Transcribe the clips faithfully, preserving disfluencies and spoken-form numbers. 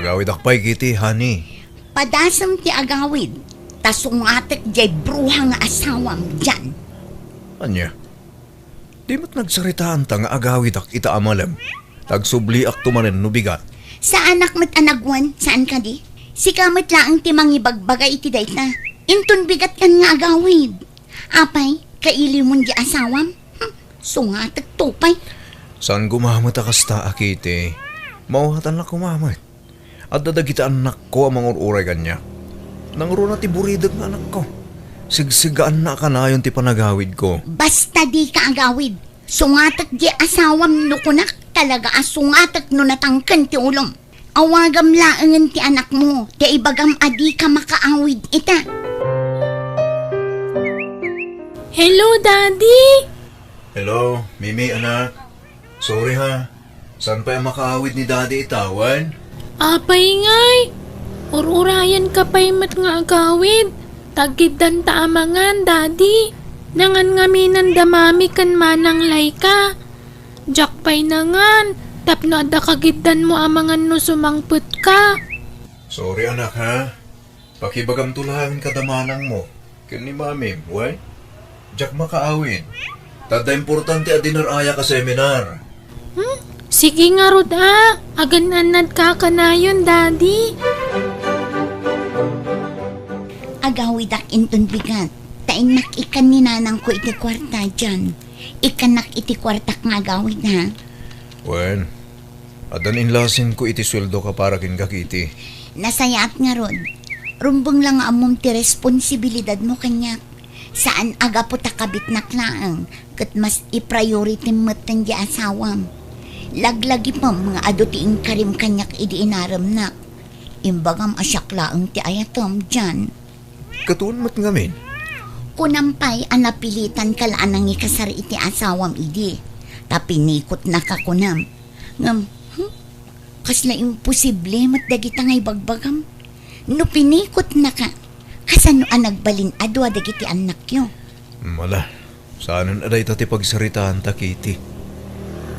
Agawidak pay, Kitty, honey. Padasem ti agawid, ta sungatek diay bruha nga asawam diay. Ania? Di met nagsaritaanta nga agawidak ita a malem. Tagsubliakto manen no bigat. Saanak met a nagwan, saan kadi? Sika met laeng ti mangibagbaga iti dayta. Inton bigatkan nga agawid. Apay, kailiwmon diay asawam? Hm, sungatek to pay. Saan gumammet a kasta, a Kitty? Mawatan la kumamet. Adda dagiti annakko a mangur-uray kaniak. Nangruna ti buridek nga anakko. Sigsigaanna a kanayon ti panagawidko. Basta dika agawid. Sungatek diay asawam no kunak, talaga a sungatek no natangken ti ulom. Awagam laengen ti anakmo, ta ibagam a dika makaawid ita. Hello, Daddy! Hello, Mimi, anak. Sorry ha. Saan pay a makaawid ni Daddy ita, wen? Apay ngay, ur-urayenka pay met nga agawid. Taggiddanta a mangan, Daddy. Nangan ngamin da Mami ken Manang Laika. Diak pay nangan, tapno adda kagiddanmo a mangan no sumangpetka. Sorry, anak, ha? Pakibagamto laeng kada manangmo ken ni Mamim, wen? Diak makaawid. Ta adda importante a dinar-ayak a seminar. Hmm? Sige ngarud a, agan-annadka kanayon, Daddy. Agawidak inton bigat, ta innak ikkan ni nanangko iti kuarta diay. Ikkannak iti kuartak nga agawid, ha? Wen, addan inlasinko iti sueldoka para kenka, Kitty. Nasayaat ngarud. Rumbeng la nga ammom ti responsibilidadmo kaniak. Saan a gapu ta kabitnak laeng, ket mas i-priority met diay asawam. Laglagipem nga adu ti inkarim kaniak idi inaremnak. Imbagam a siak laeng ti ayatem, Jan. Katon met ngamin. Kunam pay a napilitanka la a nangikasar iti asawam idi, ta pinikotnaka kunam. Ngem, hmm, kasla imposible met dagita nga ibagbagam. No pinikotnaka, kasano a nagbalin a dua dagiti annakyo? Mala, saanen a dayta ti pagsaritaanta, Kitty.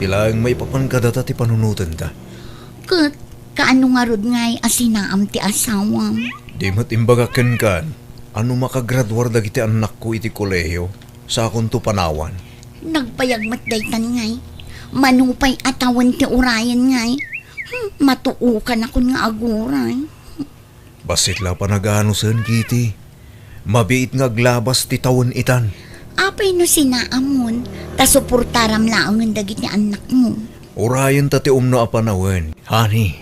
Ti laeng maipapan kadata ti panunotenda. Ket, kaano ngarud ngay a sinaam ti asawam? Di met imbagak kenkan a no makagraduar dagiti annakko iti kolehio, sakonto panawan. Nagbayag met daytan ngay. Mano pay a tawen ti urayen ngay. Hmm, matuokanakon nga aguray. Bassit la panaganusen, Kitty. Mabiit nga aglabas ti tawen itan. Apay no sinaamon, ta suportaram laengen dagiti annakmo. Urayenta ti umno a panawen, honey.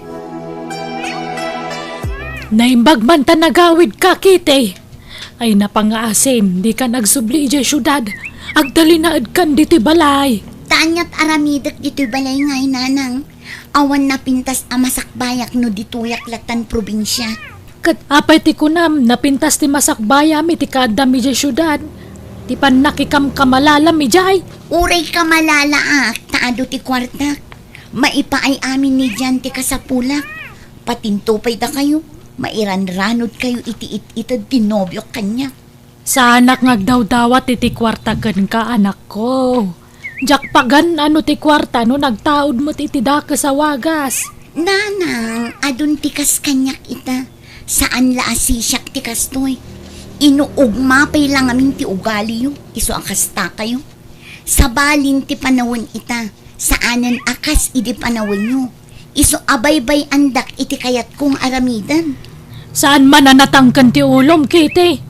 Naimbag man ta nagawidka, Kitty. Ay, napangaasim, dika nagsubli idiay siudad. Agtalinaedkan ditoy balay. Ta aniat aramidek ditoy balay ngay, nanang? Awan napintas a masakbayak no ditoyak latan probinsia. Ket apay ti kunam, napintas ti masakbayam iti kaaddam idiay siudad? Ti pannakikamkamalalam idiay? Uray kamalalaak, ta adu ti kuartak. Maipaay amin ni Jan ti kasapulak. Patinto pay dakayo, mairanranodkayo iti it-ited ti nobiok kaniak. Saanak nga agdawdawat iti kuarta kenka, anakko. Diak pagan-an no ti kuarta no nagtaud met iti dakes a wagas. Nanang, adun ti kas kaniak ita. Saan la a sisiak ti kastoy. Inuugma pay la ngamin ti ugaliyo, isu a kastakayo. Sabalin ti panawen ita, saanen a kas idi panawenyo. Isu a baybay-andak iti kayatko nga aramiden. Saan man a natangken ti ulom, Kitty.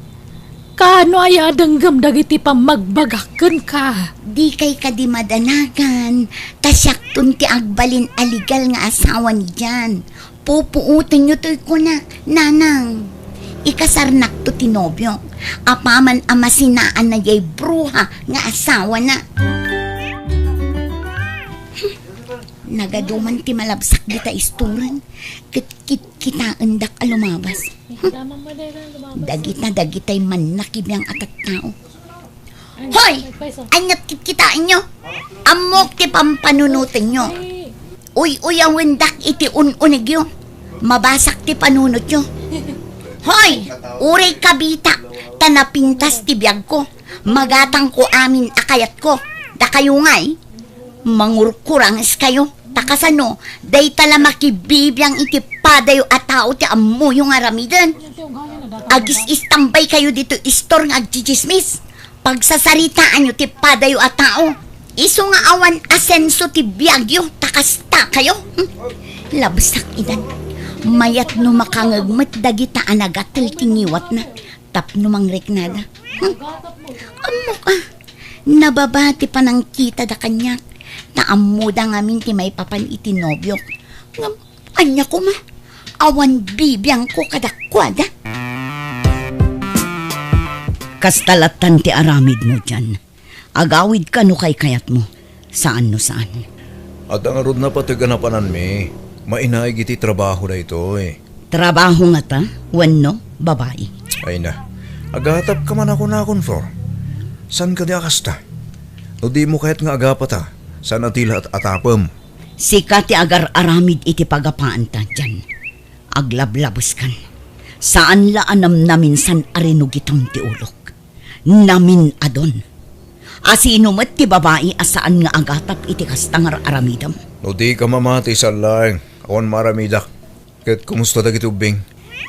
Kaano aya a denggem dagiti pammagbagak kenka? Dikay kadi madanagan, ta siakton ti agbalin a legal nga asawa ni Jan. Pupuotenyo toy kunak, Nanang. Ikasarnakto ti nobiok. Apaman a masinaan na diay bruha nga asawana. Nagaduman ti malabsak dita istoren. Ket kitkitaendak a lumabas. Dagita, dagitay mannakibiang a tattao. Hoy! Aniat kitkitaenyo? Ammok ti pampanunotenyo. Uy-uyawendak iti un-unegyo. Mabasak ti panunotyo. Hoy! Uray kabitak, ta napintas ti biagko. Magatangko amin a kayatko. Dakayo ngay, mangurkurangeskayo, ta Kasano, dayta la makibibiang iti padayo a tao ti ammoyo nga aramiden? Agis-istambay kayo dito istor nga agtsitsismis. Pagsasaritaanyo ti padayo a tao. Isu nga awan asenso ti biagyo, ta kasta kayo. Hmm? Labsak idan. Mayat no makangeg met dagita a nagatel ti ngiwatna tapno mangriknada. Hmm? Ammok a, nababa ti panangkitada kaniak, ta ammoda ngamin ti maipapan iti nobiok. Ngem ania koma, awan bibiangko kadakuada. Kasta lattan ti aramidmo dian. Agawidka no kaykayatmo. Saan no saan. Adda ngarud napateg a napananmi. Mainaig iti trabaho daytoy. Trabaho ngata? Wenno babai? Ay na. Agatapka man a kunakon, Flor. Saan kadi a kasta? No dimo kayat nga agapata, saan a ti la at-atapem? Sika ti agar-aramid iti pagapaanta, Jan. Aglablabeskan. Saan la a namnaminsan a rinugitam ti ulok. Namin-adun. Asino met ti babai a saan nga agatap iti kasta nga ar-aramidem? No dika mamati, saan laeng, awan maaramidak. Ket kumusta dagiti ubbing?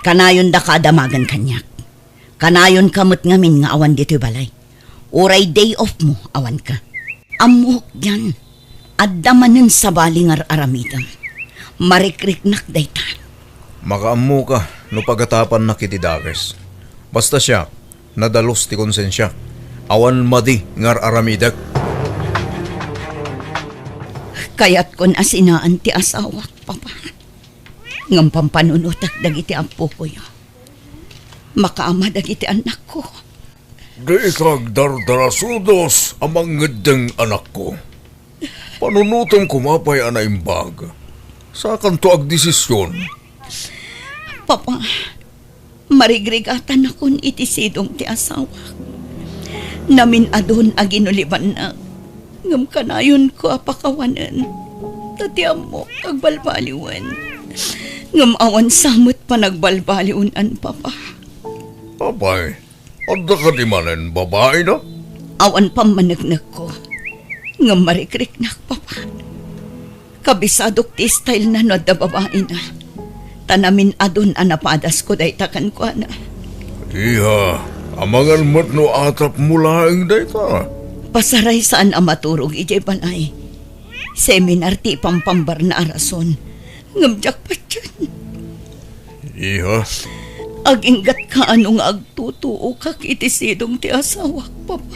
Kanayondaka a damagen kaniak. Kanayonka met ngamin nga awan ditoy balay. Uray day off mo, awanka. Ammok dian, adda manen sabali nga ar-aramidem. Marikriknak dayta. Makaammoka no pagatapannak iti dakes. Basta siak, nadalus ti konsensiak. Awan madi nga ar-aramidek. Kayatkon a sinaan ti asawak, Papa. Ngem pampanunotek dagiti appokoyo. Makaama dagiti annakko. Dika agdardarasudos a mangngeddeng, anakko. Panunotem koma pay a naimbag. Sakanto agdesision. Papa, marigrigatanakon iti sidong ti asawak. Namin-adun a ginulibannak. Ngem kanayonko a pakawanen. Ta ti ammok, agbalbaliwen. Ngem awan sa met panagbalbaliwen-an, Papa. Apay, adda kadi manen babaina? Awan pammaneknekko. Ngem marikriknak, Papa. Kabisadok ti style na no adda babaina. Ta namin-adun a napadasko dayta kenkuana. Iha, amangan met no atapmo laeng dayta. Pasaray saan a maturog idiay balay. Seminar ti ipampambarna a rason. Ngem diak patien. Iha. Aginggatka no nga agtutuokak iti sidong ti asawak, Papa.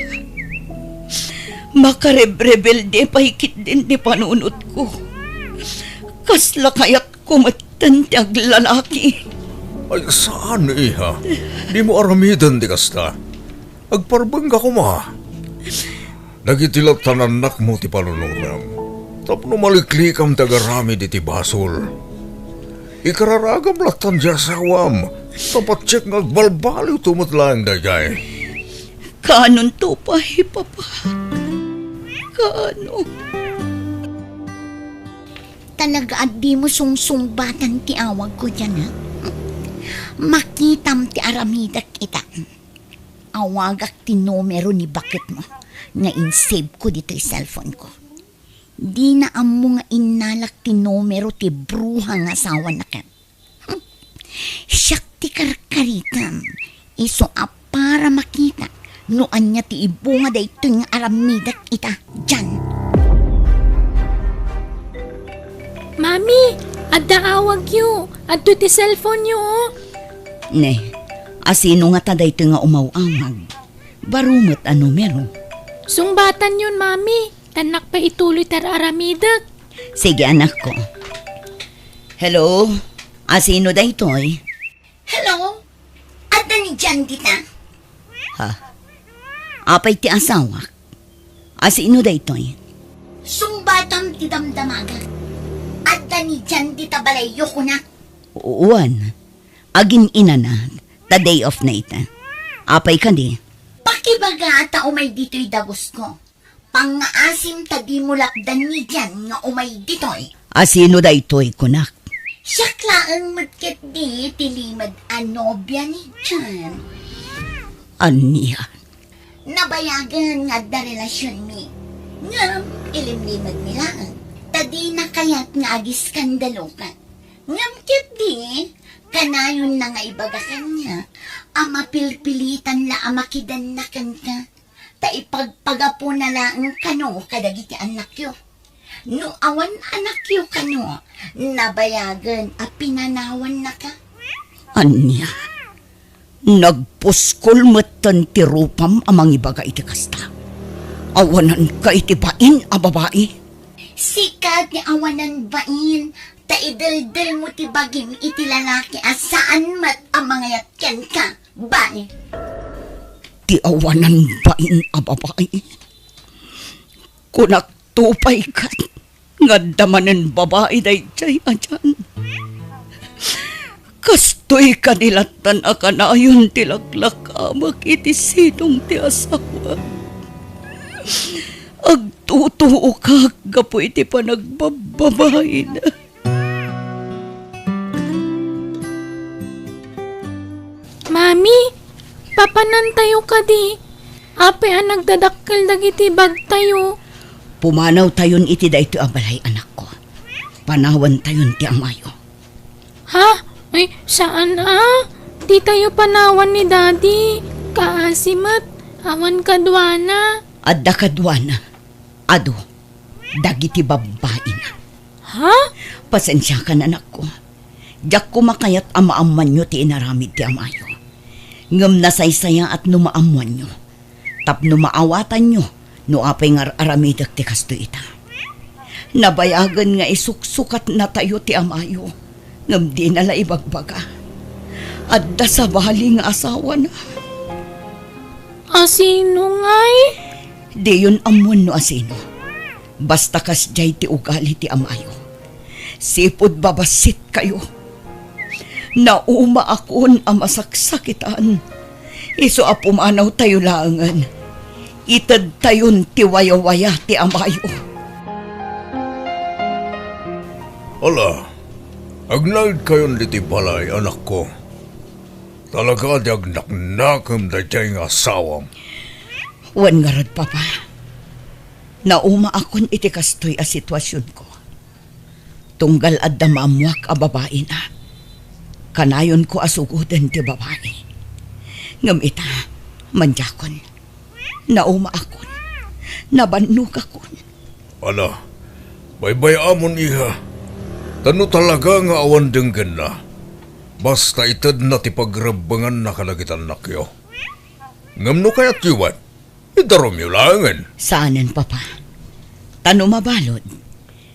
Makarebrebelde pay ketdin ti panunotko. Kasla kayatko metten ti aglalaki. Ay, saan, iha. Dimo aramiden ti kasta. Agparbengka koma. Dagiti lattan annakmo ti panunotem. Tapno maliklikam ti agaramid iti basol. Ikararagam lattan ti asawam. Ta patiek nga agbalbaliwto met laeng daydiay. Kaanonto pay, Papa? Kaano? Talaga a dimo sungsungbatan ti awagko diay, ha? Makitam ti aramidek ita. Awagak ti numero ni baketmo nga insave ko ditoy cellphone ko. Dina ammo nga innalak ti numero ti bruha nga asawana ket. Hmm. Siak ti karkaritem, isu a para makita no ania ti ibunga daytoy nga aramidek ita, Jan. Mami, adda awagyo. Adto ti cellphone-yo, oh. Ne, asino ngata daytoy nga umaw-awag? Baro met a numero. Sungbatanyon, Mami. Tannak pay ituloy ti ar-aramidek. Sige, anakko. Hello? Asino daytoy? Hello? Adda ni Jan dita? Ha? Apay ti asawak? Asino daytoy? Sungbatam ti damdamagak. Adda ni Jan dita balayyo, kunak. Wen. Agin-inana, ta day off na ita. Apay kadi? Pakibaga ta umay ditoy dagusko. Pangngaasim ta dimo lapdan ni Jan nga umay ditoy. Asino daytoy, kunak? Siak laeng met ketdi ti limed a nobia ni Jan. Ania? Nabayagen nga adda relasionmi. Ngem ilimlimedmi laeng. Ta dina kayat nga agiskandaloka. Ngem ketdi, kanayonna nga ibaga kaniak a mapilpilitan la a makidanna kenka. Ta ipagpagapuna laeng kano kadagiti annakyo. No awan annakyo kano, nabayagen a pinanawannaka. Ania? Nagpuskol metten ti rupam a mangibaga iti kasta. Awananka iti bain a babai. Sika ti awanan bain, ta ideldelmo ti bagim iti lalaki a saan met a mangayat kenka. Bye. Ti awanan bain a babai. Kunakto pay ket nga adda manen babai daydiay a dian. Kastoy kadi lattan a kanayon ti laklakamek iti sidong ti asawak. Agtutuokak gapu iti panagbababaina. Mami, papanantayo kadi? Apay a nagdadakkel dagiti bagtayo? Pumanawtayon iti daytoy a balay, anakko. Panawantayon ti amayo. Ha? Ay, saan a? Ditayo panawan ni Daddy. Kaasi met, awan kaduana. Adda kaduana. Adu, dagiti babbaina. Ha? Pasensiakan, anakko. Diak koma kayat a maammoanyo ti inaramid ti amayo. Ngem nasaysayaat no maammoanyo. Tapno maawatanyo no apay nga ar-aramidek ti kastoy ita. Nabayagen nga isuksukatnatayo ti amayo, ngem dina la ibagbaga. Adda sabali nga asawana. Asino ngay? Diyon ammoen no asino. Basta kasdiay ti ugali ti amayo. Sipud babassit kayo. Naumaakon a masaksakitan. Isu a pumanawtayo laengen. Itedtayon ti wayawaya ti amayo. Ala, agnaedkayon ditoy balay, anakko. Talaga ti agnaknakem daydiay nga asawam. Wen ngarud, Papa. Naumaakon iti kastoy a situasionko. Tunggal adda maammoak a babaina, kanayonko a sugoden ti babai. Ngem ita, mandiakon. Naumaakon. Nabannogakon. Ala, baybay-amon, iha. Ta no talaga nga awan denggenna, basta itedna ti pagrebbenganna kadagiti annakyo. Ngem no kayatyo met, idarumyo laengen. Saanen, Papa. Ta no mabalud,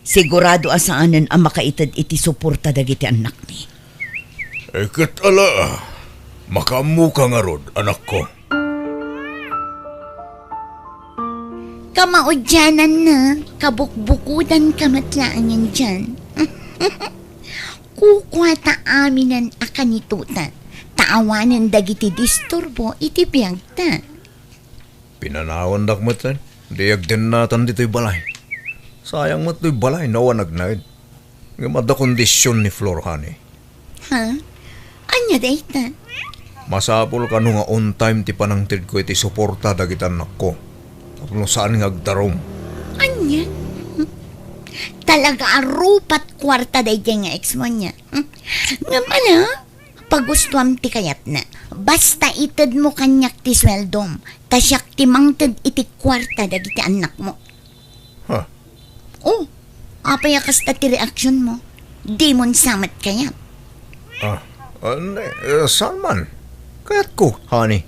sigurado a saanen a makaited iti suporta dagiti annakmi. Eh, ket ala, makaammoka ngarud, anakko. Kamaudiananna, kabukbukodanka met laengen dian. Kukua ta aminen a kanitota, ta awanen dagiti disturbo iti biagta. Pinanawandak metten, di agdennatan ditoy balay. Sayang met toy balay no awan agnaed. Ngem adda kondision ni Flor, honey. Ha? Ania dayta? Masapul kano nga on time ti panangtedko iti suporta dagiti annakko. Tapno saan nga agdarum. Ania? Talaga a rupat kuarta daydiay nga ex mo, ania? Ngem ala, pagustuam ti kayatna. Basta itedmo kaniak ti sueldom, ta siak ti mangted iti kuarta dagiti annakmo. Ha? Oh, apay a kasta ti reaksionmo? Dimon sa met kayat? Ah, ah, ne, eh, saan man? Kayatko, honey.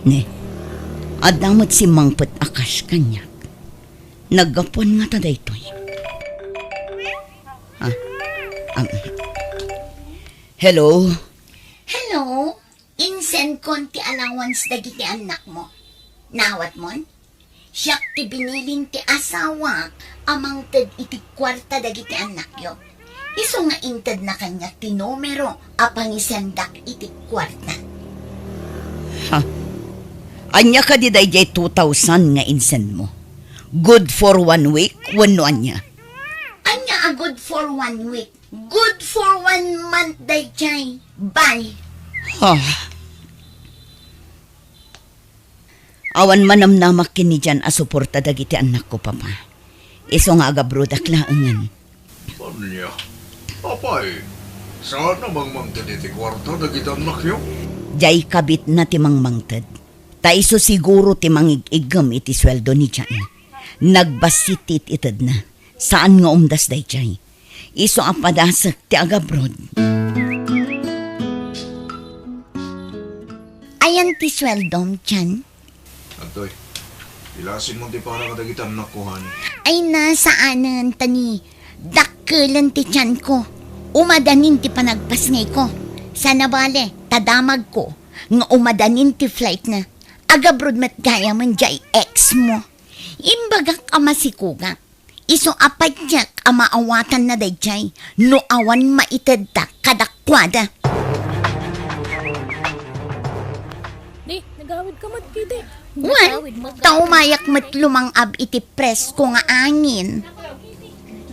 Ne, adda met simmangpet a cash kaniak. Naggapuan ngata daytoy. Ah, um, hello? Hello? Insendkon ti allowance dagiti annakmo. Nawatmon? Siak ti binilin ti asawak a mangted iti kuarta dagiti annakyo. Isu nga intedna kaniak ti numero a pangisendak iti kuarta. Ha? Ania kadi daydiay two thousand nga insendmo? Good for one week wenno ania? Ania a good for one week? Good for one month daydiay. Bye. Ah. Awan manamnamak ken ni Jan a suporta dagiti annakko, Papa. Isu nga agabrodak laengen. Ania? Apay, saan a mangmangted iti kuarta dagiti annakyo? Diay kabitna ti mangmangted. Ta isu siguro ti mangig-iggem iti sueldo ni Jan. Nagbassit ti it-itedna. Saan nga umdas daydiay. Isu a padasek ti agabrod. Ayan ti sueldom, Jan? Adtoy, ilasin mo ti para kadagiti annakko, honey. Ay na, saanen, ta ni dakkelen ti tianko. Umadanin ti panagpasngayko. Sana bale, ta damagko nga umadanin ti flightna. Agabrod met gayamen diay ex mo. Imbagak a masikogak. Isu a patiek a maawatanna daydiay no awan maitedda kadakuada. Ni, nagawid ka met, Kitty. Wen, ta umayak met lumang-ab iti presko nga angin.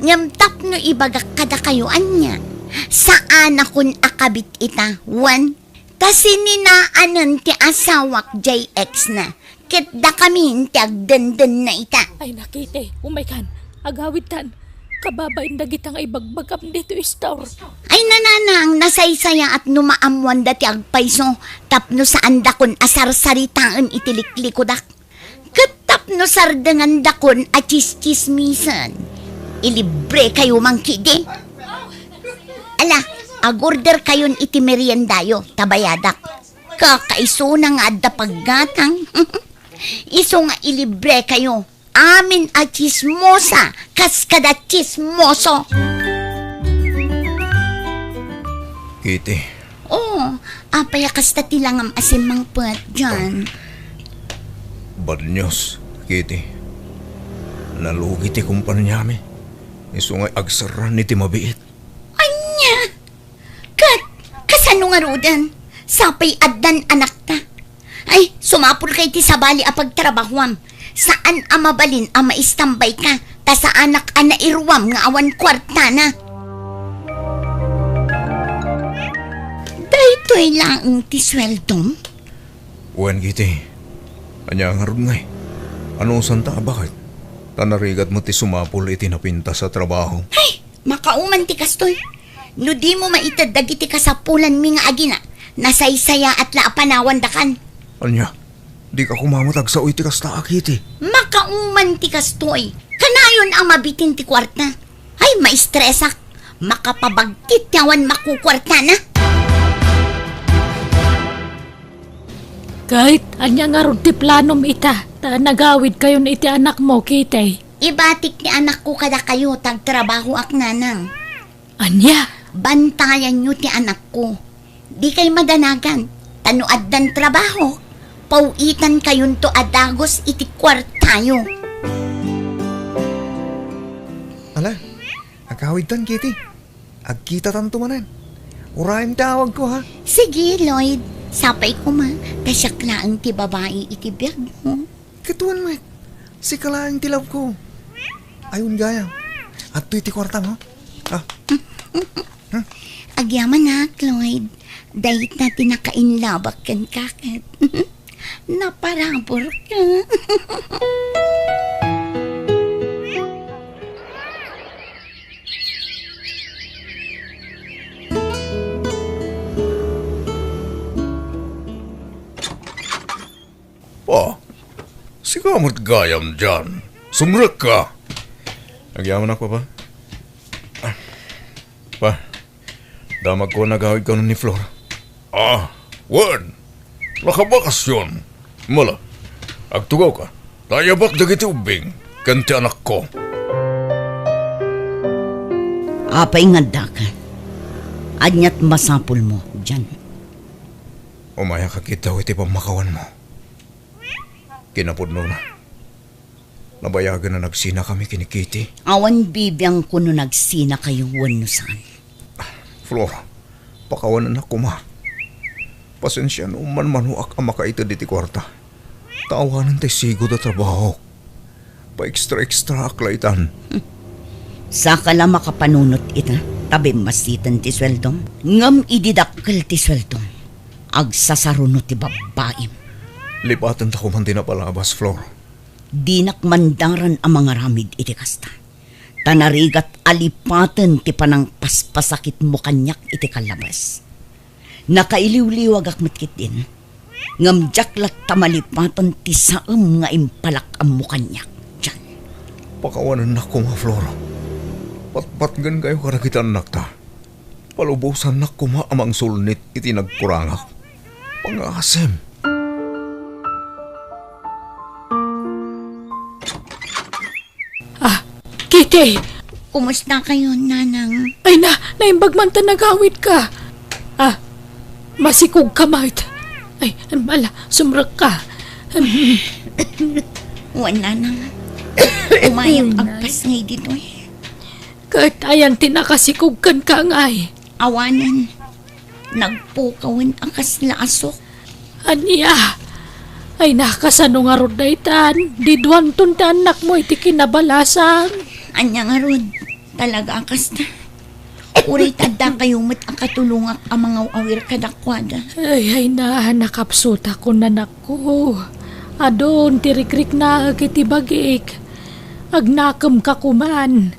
Ngem tapno ibagak kadakayo ania, saanakon a kabit ita, wen, ta sininaanen ti asawak diay ex na, ket dakami ti agdendenna ita. Ay na, Kitty, umaykan, agawidtan. Kababain dagita nga ibagbagam ditoy store. Ay na, nanang, nasaysayaat no maammoanda ti agpayso tapno saandakon a sarsaritaen iti liklikudak. Ket tapno sardengandakon a tsistsismisen, ilibrekayo man ketdi. Ala, agorderkayon iti meriendayo, ta bayadak. Kakaisuna nga adda paggatang. Isu nga ilibrekayo amin a tsismosa kas kada tsismoso. Kitty. Oh, apay a kasta ti langam a simmangpet, Jan? Bad news, Kitty. Nalugi ti kumpaniami. Isu nga agserraan iti mabiit. Ania? Ket, kasano ngaruden? Sapay addan anakta. Ay, sumapulka iti sabali a pagtrabahoam. Saan a mabalin a maistambayka, ta saanak a nairuam nga awan kuartana. Daytoy laeng ti sueldom? Wen, Kitty. Ania ngarud ngay? Anusanta a baket? Ta narigat met ti sumapul iti napintas a trabaho. Ay, makauman ti kastoy. No dimo maited dagiti kasapulanmi nga agina, nasaysayaat la a panawandakan. Ania? Dika koma met agsao iti kasta a, Kitty. Makauman ti kastoy. Kanayon a mabitin ti kuarta. Ay, maistresak. Makapabagtit ti awan makukuartana. Ket ania ngarud ti planom ita, ta nagawidkayon iti anakmo, Kitty? Ibatik ti anakko kadakayo, ta agtrabahoak, nanang. Ania? Bantayanyo ti anakko. Dikay madanagan, ta no addan trabaho, paw-itankayonto a dagus iti kuartayo. Ala, agawidtan, Kitty. Agkitatanto manen. Uraem ti awagko, ha? Sige, Lloyd. Sapay koma, ta siak laeng ti babai iti biagmo. Ket wen met, sika laeng ti love ko. Ayon gayam, adtoy ti kuartam, ha? Ah. Agyamanak, Lloyd. Dayta ti nakainlabak kenka ket. Naparaburka. Pa, sika met gayam dian. Sumrekka. Agyamanak, Papa. Ah, Pa, damagko a nagawid kanon ni Flor. Ah, wen. Nakabakasyon. Mala, agtugawka. Ta ayabak dagiti ubbing ken ti anakko. Apay nga addaka? Aniat masapulmo, Jan? Umayak a kitaw iti pammakawanmo. Kinapudnona, nabayagen a nagsinakami ken ni Kitty. Awan bibiangko no nagsinakayo wenno saan. Flor, pakawanennak koma. Pasensia no manmanoak a makaited iti kuarta. Ta awanen ti sigud a trabahok. Pa-extra-extraak laytan. Saka la makapanunot ita, ta bimmassiten ti sueldom. Ngem idi dakkel ti sueldom, agsasaruno ti babbaim. Lipatenta koman ti napalabas, Flor. Dinak mandaran a mangaramid iti kasta. ta narigat a lipaten ti panangpaspasakitmo kaniak iti kallabes. Nakailiwliwagak met ketdin, ngem diak latta malipaten ti saem nga impalak-ammo kaniak, John. Pakawanennak koma, Flor. Patpatgenkayo kadagiti annakta. Palubosannak koma a mangsulnit iti nagkurangak. Pangaasim. Ah, Kitty! Kumusta kayo, Nanang? Ay na, naimbag man ta nagawidka. Ah, masikogka met. Ay, ala, sumrekka. Wen, Nanang. Umayam agpasngay ditoy. Ket ayan ti nakasikog kenka ngay? Awanen. Nagpukawen a kasla asok. Ania? Ay na, kasano ngarud daytan? Diduanton ti annakmo iti kinabalasan. Ania ngarud? Talaga a kasta. Uray ta adda kayo met a katulongak a mangaw-awir kadakuada. Ay, ay na, nakapsutakon, anakko. Adun ti rikriknaek iti bagik. Agnakemka koman.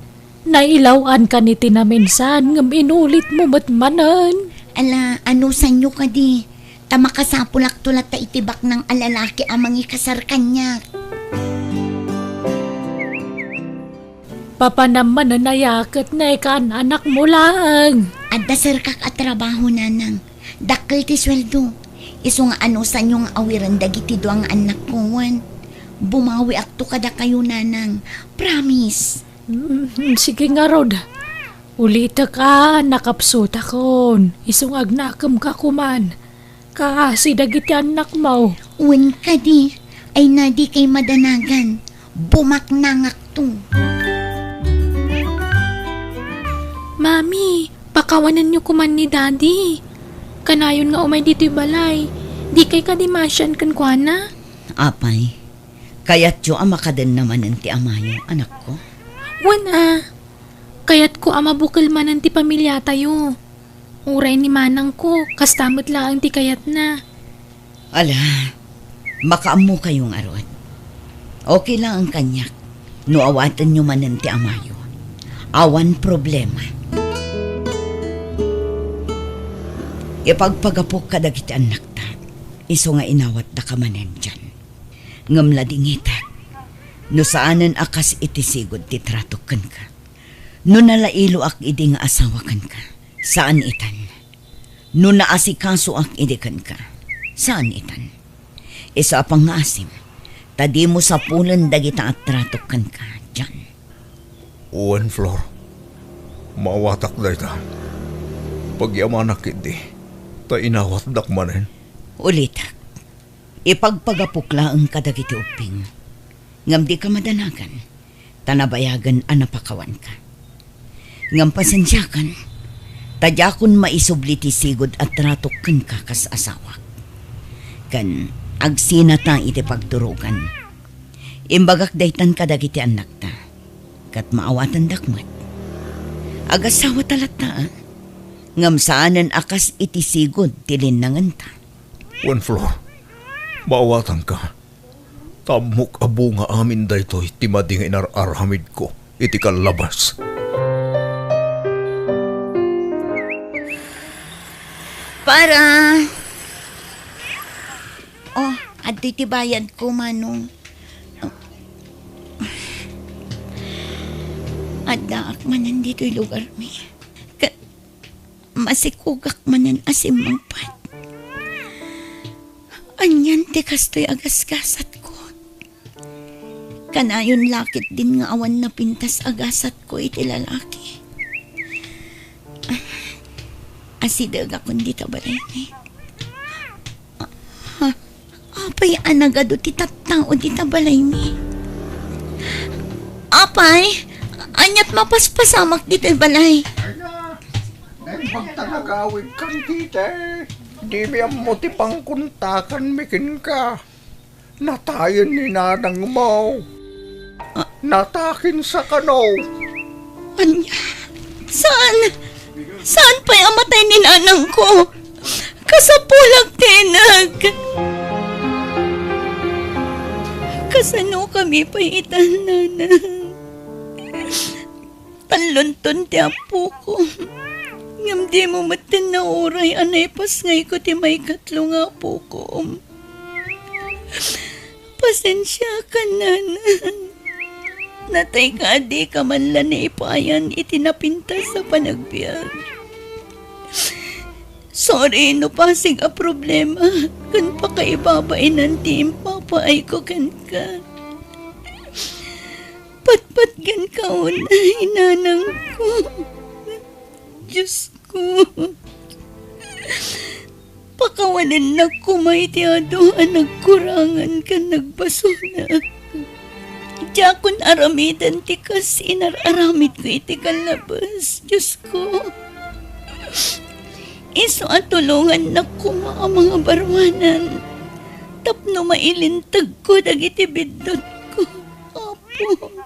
Nailaw-ankan iti naminsan ngem inulitmo met manen. Ala, anusanyo kadi? Ta makasapulakto latta iti baknang a lalaki a mangikasar kaniak. Papanam manen aya ket naikaan-anakmo laeng? Adda serkak a trabaho, Nanang. Dakkel ti sueldo. Isu nga anusanyo nga awiren dagiti dua nga annakko wen. Bumawiakto kadakayo, Nanang. Promise. Mm, sige ngarud. Ulitek a, nakapsutakon. Isu nga agnakemka koman. Kaasi dagiti annakmo. Wen kadi, ay na dikay madanagan. Bumaknangakto. Mami, pakawanenyo koman ni Daddy. Kanayon nga umay ditoy balay. Dikay kadi maasian kenkuana? Apay, kayatyo a makadenna manen ti amayo, anakko? Wen a, kayatko a mabukel manen ti pamiliatayo. Uray ni manangko, kasta met laeng ti kayatna. Ala, makaammokayo ngarud. Okay laeng kaniak no awatenyo manen ti amayo. Awan problema. Ipagpagapok kadagiti annakta, isu nga inawatdaka manen diay. Ngem ladingitek, no saanen a kas iti sigud ti tratok kenka. No nalailoak idi nga asawa kenka, saan itan. No naasikasoak idi kenka, saan itan. Isu a pangngaasim, ta dimo sapulen dagita a tratok kenka, John. Wen, Flor. Maawatak dayta. Pagyamanak ketdi, ta inawatdak manen. Ulitek, ipagpagapok laeng kadagiti ubbing, ngem dika madanagan, ta nabayagen a napakawanka. Ngem pasensiakan, ta diakon maisubli ti sigud a tratok kenka kas asawak. Ken agsinata iti pagturogan. Imbagak daytan kadagiti annakta, ket maawatendak met. Agasawata latta, a? Ngem saanen a kas iti sigud ti linnangenta. Wen, Flor, maawatanka. Ta ammok a bunga amin daytoy ti madi nga inar-aramidko iti kallabas. Para. Oh, adtoy ti bayadko, Manong. Addaak manen ditoy lugarmi. Ket masikogak manen a simmangpet. Anian ti kastoy a gasgasatko? Kanayon la ketdin nga awan napintas a gasatko iti lalaki. Asidegakon dita balaymi. Ah, apay a nagadu ti tattao dita balaymi? Apay, aniat mapaspasamak ditoy balay? Ay na, naimbag ta nagawidkan, Tite. Dimi ammo ti pangkuntakanmi kenka. Natayen ni nanangmo. Ah. Natakin sa kano. Ania? Saan? Saan pay a matay ni nanangko? Kasapulak ti innak. Kasano kami pay itan, Nanang? Allonton ti apoko. Ngem dimo metten nauray a naipasngayko ti maikatlo nga apoko. Pasensiakan, Nanang. Natayka a dika man la naipayan iti napintas a panagbiag. Sorry no pasig a problema ken pakaibabainan ti impapaayko kenka. Patpatgenka unay, nanangko. Diosko, pakawanennak koma iti adu a nagkurangan ken nagbasolek. Diakon aramiden ti kas inar-aramidko iti kallabes, Diosko. Isu a tulongannak koma a mangabaruanan tapno mailintegko dagiti biddutko, Apo.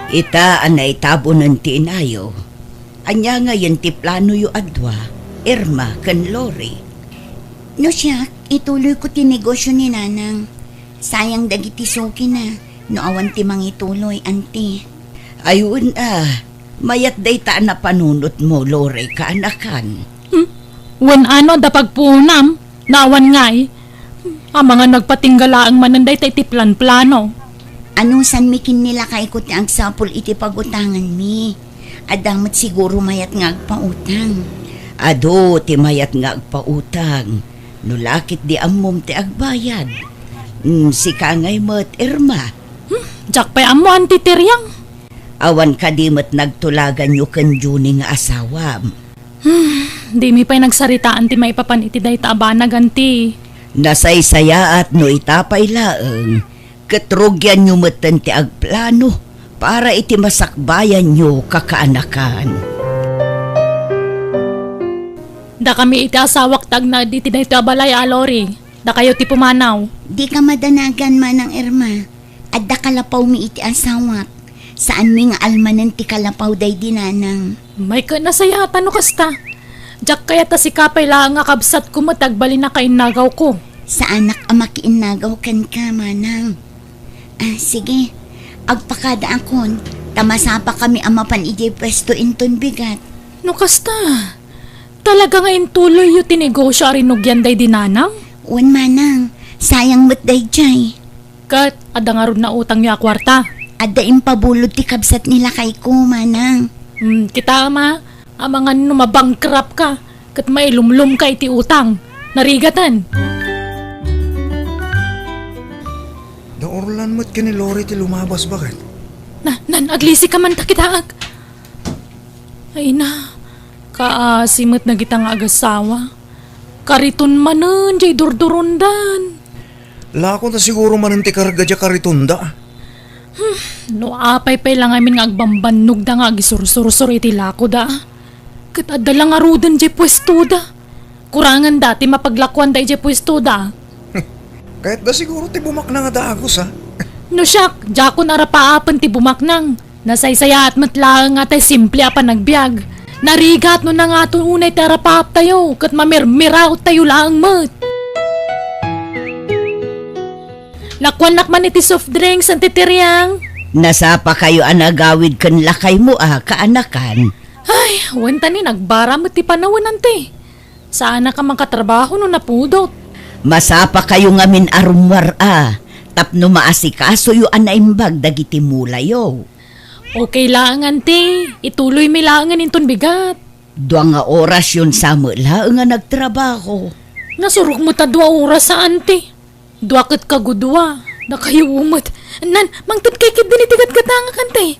Ita a naitabunen ti inayo, ania ngayen ti planoyo a dua, Irma ken Lori? No siak, ituloyko ti negosio ni Nanang. Sayang dagiti sukina no awan ti mangituloy, Auntie. Ay, wen a, mayat dayta a napanunotmo, Lori, kaanakan. Hmm? Wen a no adda pagpuonam, no awan ngay. Amangan nagpatingga laeng manen dayta iti planplano. Anusanmi ken ni lakayko ti agsapul iti pagutanganmi. Adda met siguro mayat nga agpautang. Adu ti mayat nga agpautang. No la ketdi ammom ti agbayad. Mm, sika ngay met, Irma. Hmm, diak pay ammo, Auntie Tiriang. Awan kadi met nagtulaganyo ken Junie nga asawam? Hmm, dimi pay nagsaritaan ti maipapan iti dayta a banag, Auntie. Nasaysayaat no ita pay laeng, ket rugianyo metten ti agplano para iti masakbayanyo, kakaanakan. Dakami iti asawak ti agnaed iti daytoy a balay a, Lori. Dakayo ti pumanaw. Dika madanagan, Manang Irma. Adda kalapawmi iti asawak. Saanmi nga almanen ti kalapaw daydi Nanang. May ket nasayatan no kasta. Diak kayat a sika pay laeng a kabsatko met ti agbalin a kainnagawko. Saanak a makiinnagaw kenka, Manang. Ah, sige. Agpakadaakon, ta masapakami a mapan idiay puesto inton bigat. No kasta, talaga nga intuloyyo ti negosio a rinugian daydi Nanang? Wen, Manang. Sayang met daydiay. Ket adda ngarud nautangyo a kuarta? Adda impabulod ti kabsat ni lakayko, Manang. Hmm, kitaem a, amangan no mabankrupt ka, ket mailumlom ka iti utang. Narigaten. Da Orlan met ken ni Lori ti lumabas, baket. Na, nan, aglisi ka man ta kitaek. Ay na, kaasi met dagita nga agasawa. Kariton manen diay durdurondan. Lako na siguro manen ti karga diay karitonda. Hmm, no apay pay la ngamin nga agbambannogda nga agisursursur iti lakoda. Ket adda la ngaruden diay puestoda. Kuranganda ti mapaglakuanda idiay puestoda. Kayatda siguro ti bumaknang a dagus, a? No siak, diakon arapaapen ti bumaknang. Nasaysayaat met laeng nga tay simple a panagbiag. Narigat no nangato unay ti arapaaptayo, ket mamirmiraottayo laeng met. Lakuannak man iti soft drinks, Auntie Tiriang. Nasapakayo a nagawid ken lakaymo a, kaanakan. Ay, wen ta ni, nagbara met ti panawen, Auntie. Saanak a makatrabaho no napudot. Masapakayo ngamin a rummuar a, tapno maasikasoyo a naimbag dagiti mulayo. Okay laeng, Auntie. Ituloymi laengen inton bigat. Dua nga orasyon sa met laeng a nagtrabaho. Nasurok met a dua oras a, Auntie. Dua ket kagudua. Nakayo met. Nan, mangted kay ketdin iti gatgatangak, Auntie.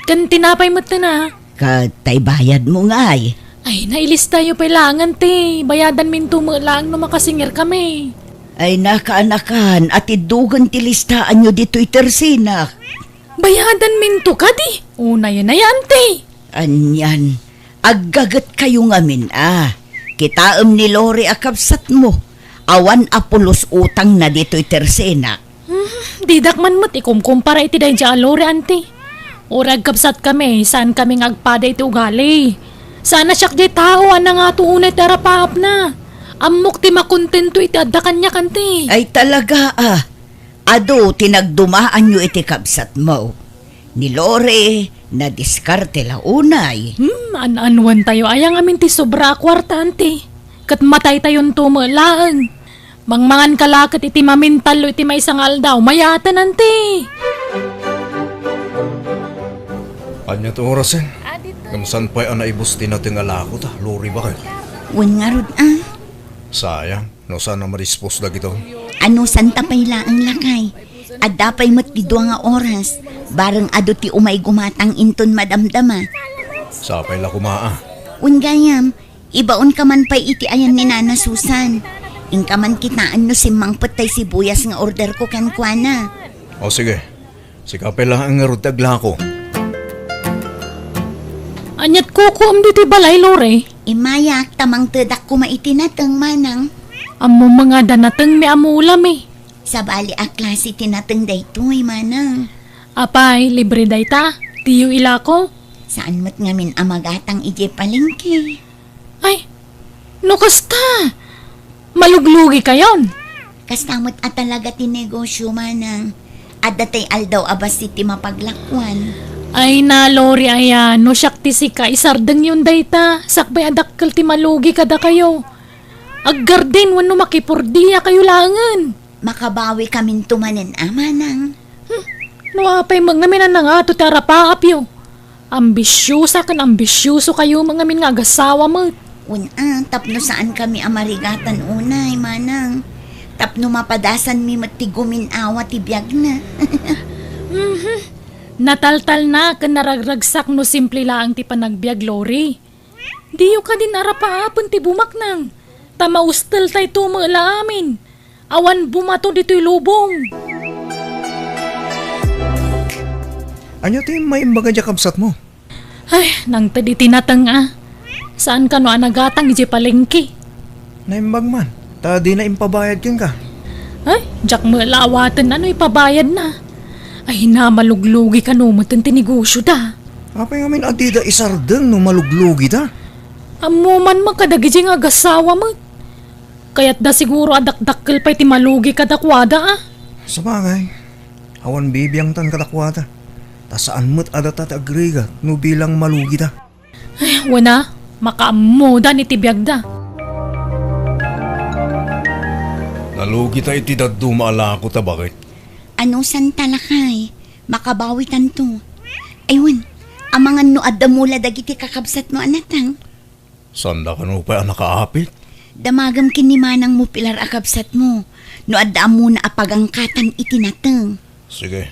Ken tinapay met na. Ket tay bayadmo ngay? Ay, nailistayo pay laeng, Auntie. Bayadanminto met laeng no makasingirkami. Ay, nakaanakan, atiddogen ti listaanyo ditoy tersinak. Bayadanminto kadi? Unayen aya, Auntie. Anian, aggagetkayo ngamin a. Kitaem ni Lori a kabsatmo. Awan a pulos utangna ditoy tersinak. Hmm, didak man met ikumkumpara iti daydiay a Lori, Auntie. Uray agkabsatkami, saankami nga agpada iti ugali. Saan a siak diay tao a nangato unay ti arapaapna. Ammok ti makontento iti adda kaniak, anti. Ay, talaga, a. Adu ti nagdumaanyo iti kabsatmo. Ni Lore, nadiskarte la unay. Hmm, an-anuentayo aya ngamin ti sobra a kuarta, anti? Ket mataytayonto met laeng. Mangmanganka la ket iti mamintallo iti maysa nga aldaw, mayaten, anti. Ania ti orasen? Ngem saan pay a naibus ti nateng a lakota, Lori, baket? Wen ngarud, a. Sayang, no saan a madispos dagitoy. Anusanta pay laeng, lakay. Adda pay met ti dua nga oras. Bareng adu ti umay gumatang inton madamdama. Sapay la koma, a. Wen gayam, ibaonka man pay iti ayan ni Nana Susan. Inka man kitaen no simmangpet tay sibuyas nga orderko kenkuana. O, sige. Sika pay laeng ngarud ti aglako. Aniat kukuam ditoy balay, Lore? Immayak, ta mangtedak koma iti nateng, manang. Ammom nga adda natengmi a mulami. Sabali a klase ti nateng daytoy, manang. Apay, libre dayta? Diyo ilako? Saan met ngamin a magatang idiay palengke. Ay, no kasta, maluglugikayon. Kasta met a talaga ti negosyo, manang. Adda tay aldaw a bassit ti mapaglakuan. Ay na, Lori, aya, no siak ti sika, isardengyon dayta, sakbay a dakkel ti malugi kadakayo. Aggardin wenno makipurdiakayo laengen. Makabawikaminto manen a, manang. Hmm, no apay met ngamin a nangato ti arapaapyo. Ambisiosa ken ambisiosokayo met ngamin nga agasawa met. Wen a, tapno saankami a marigatan unay, manang. Tapno mapadasanmi met ti gumin-awa ti biagna. Mhm. Nataltalna ken naragragsak no simple laeng ti panagbiag, Lori. Diyo kadin arapaapen ti bumaknang, ta mausteltayto met la amin. Awan bumato ditoy lubong. Ania ti maimbaga diay kabsatmo? Ay, nangted iti nateng a. Saan kano a nagatang idiay palengke? Naimbag man, ta dina impabayad kenka. Ay, diak met la awaten no ipabayadna. Ay, namaluglugikano meten ti negosyoda. Apay ngamin a dida isardeng no maluglugida? Ammo man met kadagidi nga agasawa met. Kayatda siguro a dakdakkel pay ti malugi kadakuada, a. Sabagay, awan bibiangtan kadakuada. Ta saan met a data ti agrigat no bilang malugida. Ay, wen a, makaammodan iti biagda. Nalugita iti dadduma a lakota, baket. Anusanta, lakay, makabawitanto. Ay wen, amangan no adda mula dagiti kakabsatmo a nateng? Saanda kano pay a nakaapit? Damagem ken ni manangmo pilar a kabsatmo, no adda ammona a pagangkatan iti nateng. Sige.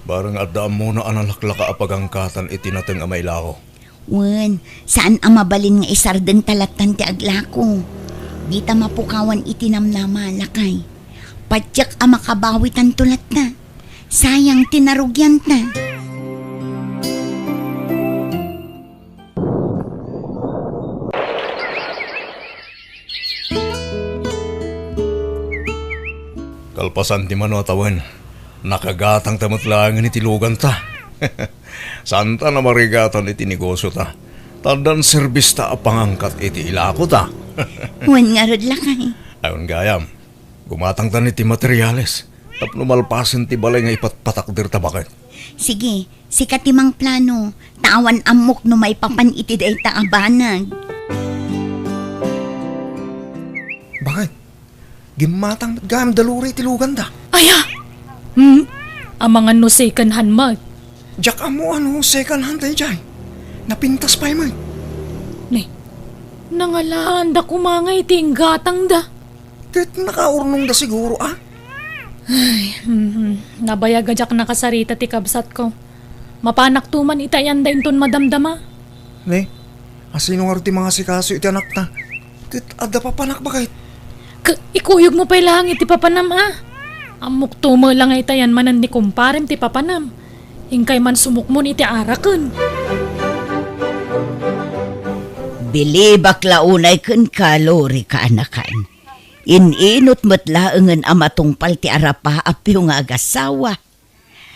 Bareng adda ammona a nalaklaka a pagangkatan iti nateng a mailako. Wen, saan a mabalin nga isardengta lattan ti aglako. Dita mapukawan iti namnama, lakay. Patiek a makabawitanto latta. Sayang ti narugianta. Kalpasan ti mano a tawen, nakagatangta met laengen iti luganta. Saanta a marigatan iti negosyota, ta addan serbista a pangangkat iti ilakota. Wen ngarud, lakay. Awan gayam, gumatangtan iti materiales tapno malpasen ti balay nga ipatpatakderta, baket. Sige, sika ti mangplano, ta awan ammok no maipapan iti dayta a banag. Baket, gimmatang met gayam da Lori ti luganda. Aya! Hmm? Amangan no second hand met. Diak ammo a no second hand daydiay. Napintas pay met. Ni, nangalaanda koma nga iti inggatangda. Ket nakaurnongda siguro, a? Ay, mhm. Nabayag a diak nakasarita ti kabsatko. Mapanakto man iti ayanda inton madamdama. Ne, asino ngarud ti mangasikaso iti anakta? Ket adda papanak, baket. Ket ikuyogmo pay laeng iti papanam, a? Ammokto met la nga itayan manen ni kumparem ti papanam. Inkay man sumukmon iti araken. Bilibak la unay kenka, Lori, kaanakan. In-inut met laengen a matungpal ti arapaapyo nga agasawa.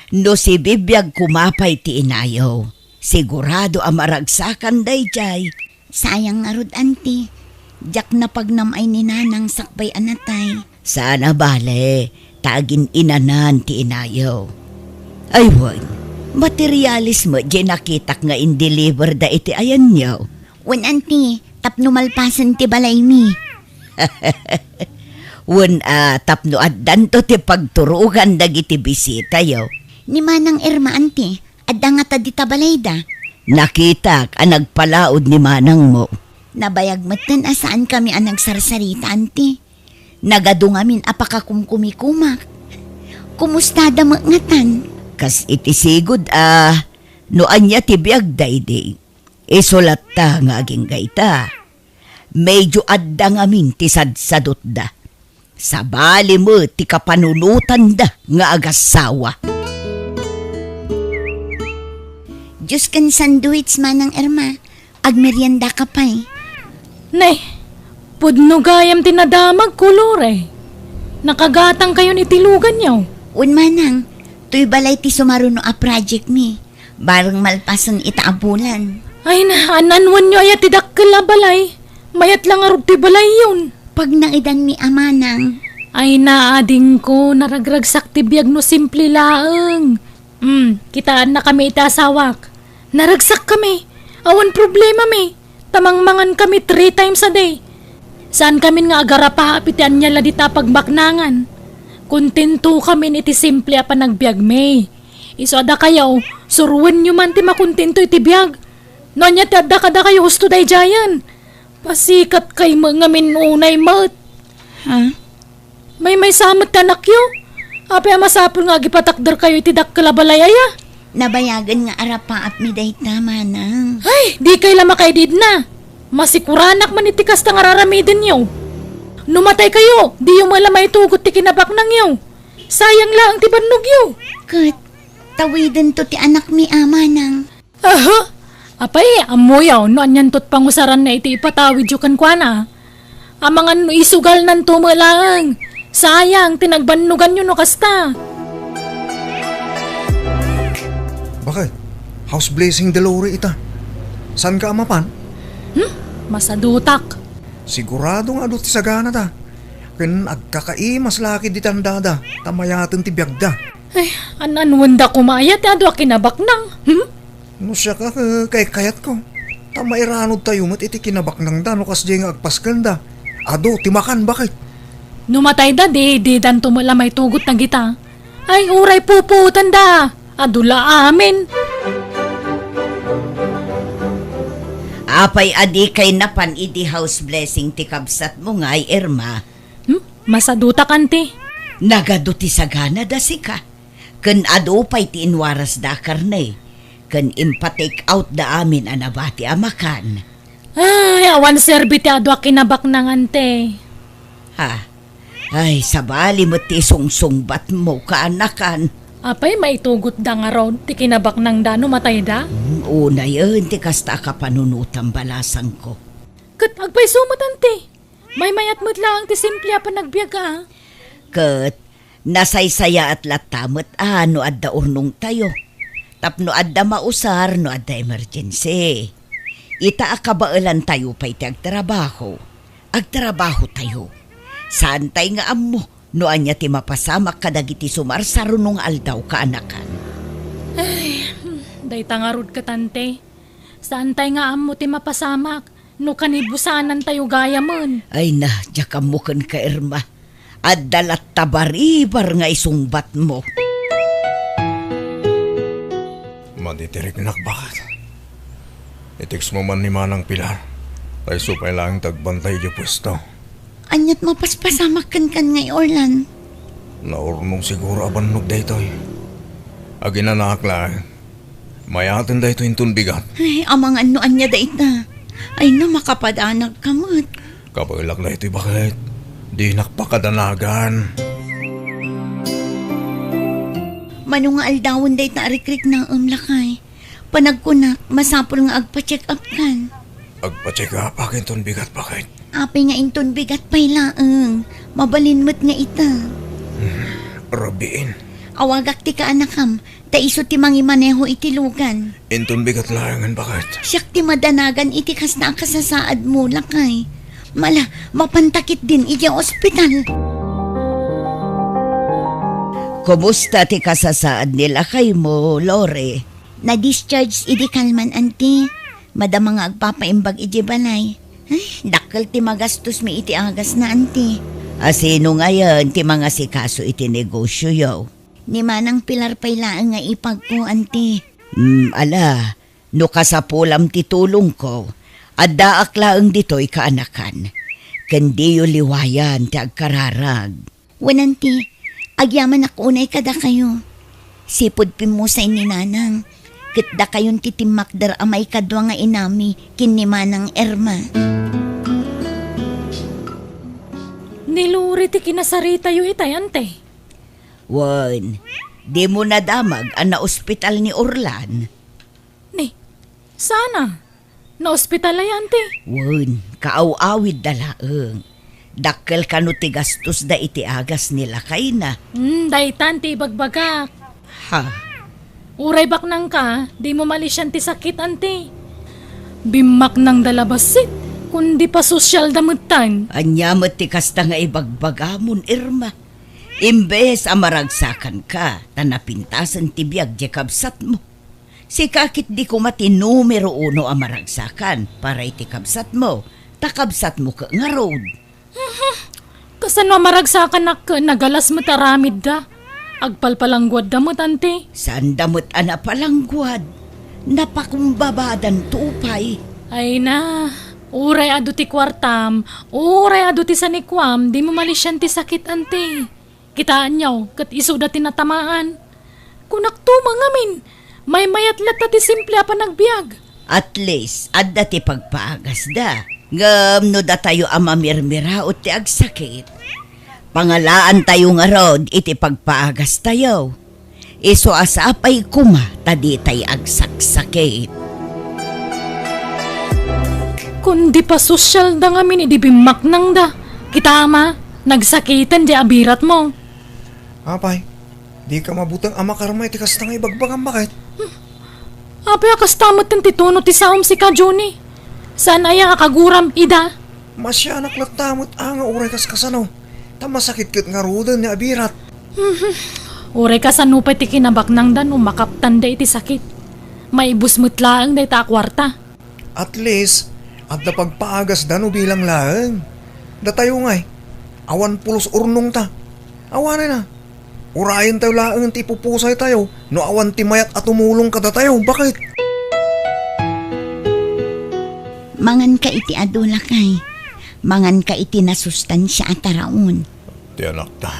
No sibibiag koma pay ti inayo, sigurado a maragsakan daydiay. Sayang ngarud, Auntie. Diak napagnam-ay ni Nanang sakbay a natay. Saan a bale, ta agin-inanan ti inayo. Ay wen, materyales met diay nakitak nga in-deliver da iti ayanyo. Wen, Auntie, tapno malpasen ti balaymi. Wen a, tapno addanto ti pagturogan dagiti bisitayo. Ni Manang Irma, Auntie, adda ngata dita balayda? Nakitak a nagpalaod ni manangmo. Nabayag metten a saankami a nagsarsarita, Auntie. Nagadu ngamin a pakakumkumikumak. Kumustada met ngatan? Kas iti sigud a, no ania ti biagda idi, isu latta nga agingga ita. Medyo adda ngamin ti sadsadutda. Sabali met ti kapanunotanda nga agassawa. Juice ken sandwich, Manang Irma. Agmeriendaka pay. Nay, pudno gayam ti nadamagko, Lore. Nakagatangkayon iti luganyo. Wen, Manang, toy balay ti sumaruno a project mi. Bareng malpasen ita a bulan. Ay na, an-annuanyo aya ti dakkel a balay? Mayat la ngarud ti balayyon. Pagnaedanmi a manang. Ay na, adingko, naragragsak ti biag no simple laeng. Hmm, kitaennakami iti asawak. Naragsakkami. Awan problemami. Ta mangmangankami three times a day. Saankamin nga agarapaap iti ania la dita a pagbaknangan. Kontentokamin iti simple a panagbiagmi. Isu a dakayo, suroenyo man ti makontento iti biag. No ania ti adda kadakayo husto daydiayen, pasikatkay met ngamin unay met. Ha? Maymaysa met ti anakyo. Apay a masapul nga agipatakderkayo iti dakkel a balay aya? Nabayagen nga arapaapmi dayta, manang. Ay, dikay la makaididna. Masikuranak man iti kasta nga raramidenyo. No mataykayo, diyo met la maitugot ti kinabaknangyo. Sayang laeng ti bannogyo. Ket, tawidento ti anakmi a, manang. Aha! Apay, ammoyo no anianto ti pangusaranna iti ipatawidyo kenkuana? Amangan no isugalnanto met laeng. Sayang ti nagbannoganyo no kasta. Bakit? House blessing da Lori ita. Saanka a mapan? Hmm? Masadutak. Sigurado nga adu ti saganada. Ken agkakaimas la ketdi ti andada, ta mayaten ti biagda. Ay, an-anuenda koma aya ti adu a kinabaknang? Hmm? No siak, eh, kaykayatko, ta mairanudtayo met iti kinabaknangda no kasdiay nga agpaskenda. Adu ti makan, bakit? No matayda, di, didanto met la maitugot dagita. Ay, uray pupuotanda. Adu la amin. Apay a dikay napan idi house blessing ti kabsatmo ngay, Irma? Hmm? Masadutak, anti. Nagadu ti saganada sika. Ken adu pay ti inwarasda a karne. Ken impa-take out da amin a nabati a makan. Ay, awan serbi ti adu a kinabaknang, anti. Ha? Ay, sabali met ti isungsungbatmo, kaanakan. Apay, maitugotda ngarud ti kinabaknangda no matayda? Hmm, unayen ti kasta a kapanunotam, balasangko. Ket agpayso met, anti. Maymayat met laeng ti simple a panagbiag, a. Ket nasaysayaat latta met a no adda urnongtayo. Tapno adda mausar no adda emergency. Ita a kabaelantayo pay ti agtrabaho, agtrabahotayo. Saantay nga ammo no ania ti mapasamak kadagiti sumarsaruno nga aldaw, kaanakan. Ay, hmm, dayta ngarud ket, anti. Saantay nga ammo ti mapasamak no kanibusanantayo gayamen. Ay na, diak ammo kenka, Irma. Adda latta baribar nga isungbatmo. Madi ti riknak, baket. I-textmo man ni Manang Pilar. Payso pay laeng ti agbantay idiay puesto. Aniat mapaspasamak kenkan ngay, Orlan? Naurnong siguro a bannog daytoy. Aginanaak laeng. Mayaten daytoy inton bigat. Ay, amangan no ania dayta. Ay na, makapadanagka met. Kabaelak daytoy, baket. Dinak pakadanagan. Mano nga aldawen dayta a rikriknaem, lakay? Panagkunak, masapul nga agpa-check up kan. Agpa-check up ak inton bigat, baket. Apay nga inton bigat pay laeng. Mabalin met nga ita. Hmm, rabiin. Awagak ti kaanakam. Ta isu ti mangimaneho iti lugan. Inton bigat laengen, baket. Siak ti madanagan iti kasta a kasasaadmo, lakay. Mala, mapanta ketdin iti ospital. Kumusta ti kasasaad ni lakaymo, Lore? Na-discharge idi kalman, anti. Madama nga agpapaimbag iti balay. Ay, dakkel ti magastos mi iti agasna, anti. A sino ngayen ti mangasikaso iti negosioyo? Ni Manang Pilar pay laeng nga ipagko, anti. Hmm, ala, no kasapulam ti tulongko, addaak laeng ditoy kaanakan. Ken diyo liwayan ti agkararag. Wen, anti, agyamanak unay kadakayo. Sipud pimmusay ni Nanang, ket dakayon ti timmakder a maikadua nga inami ken ni Manang Irma. Ni Lori ti kinasaritayo itay, anti? Wen, dimo nadamag a naospital ni Orlan? Ni, sana. Naospital aya, anti? Wen, kaaw-awidda laeng. Dakkel kano ti gastosda iti agas ni lakayna. Hmm, daytan ti ibagbagak. Ha? Uray baknangka, dimo malisian ti sakit, anti. Bimmaknangda la bassit, kundi pasosyalda metten. Ania met ti kasta nga ibagbagamon, Irma? Imbes a maragsakanka, ta napintasen ti biag ti kabsatmo. Sika ketdi koma ti numero uno a maragsakan para iti kabsatmo, ta kabsatmo ket ngarud. Kasano a maragsakanak ket nagalas met aramidda? Agpalpalangguadda met, anti? Saanda met a napalangguad. Napakumbabadanto pay. Ay na, uray adu ti kuartam, uray adu ti sanikuam, dimo malisian ti sakit, anti. Kitaenyo, ket isuda ti natamaan. Kunak to, mangamin, maymayat latta ti simple a panagbiag. At least, adda ti pagpaagasda. Ngem no datayo a mamirmiraut ti agsakit, pangalaantayo ngarud iti pagpaagastayo. Isu a sapay koma ta ditay agsaksakit. Kundi pasosyalda ngamin idi bimmaknangda. Kita, ama, nagsakiten di abiratmo. Apay, dika mabuteng a makarma iti kasta nga ibagbagam, baket? Apay a kasta metten ti tuno ti saom sika, Johnny? Saan aya a kaguram ida? Masianak latta met a nga uray kaskasano, ta masakit ket ngaruden ni abirat. Uray kasano pay ti kinabaknangda no makaptanda iti sakit. Maibus met laeng dayta a kuarta. At least, adda pagpaagasda no bilang laeng. Datayo ngay, awan pulos urnongta. Awanen a. Urayentayo laeng ti ipupusaytayo no awan ti mayat a tumulong kadatayo. Baket? Manganka iti adu, lakay. Manganka iti nasustansia a taraon. Ti anakta,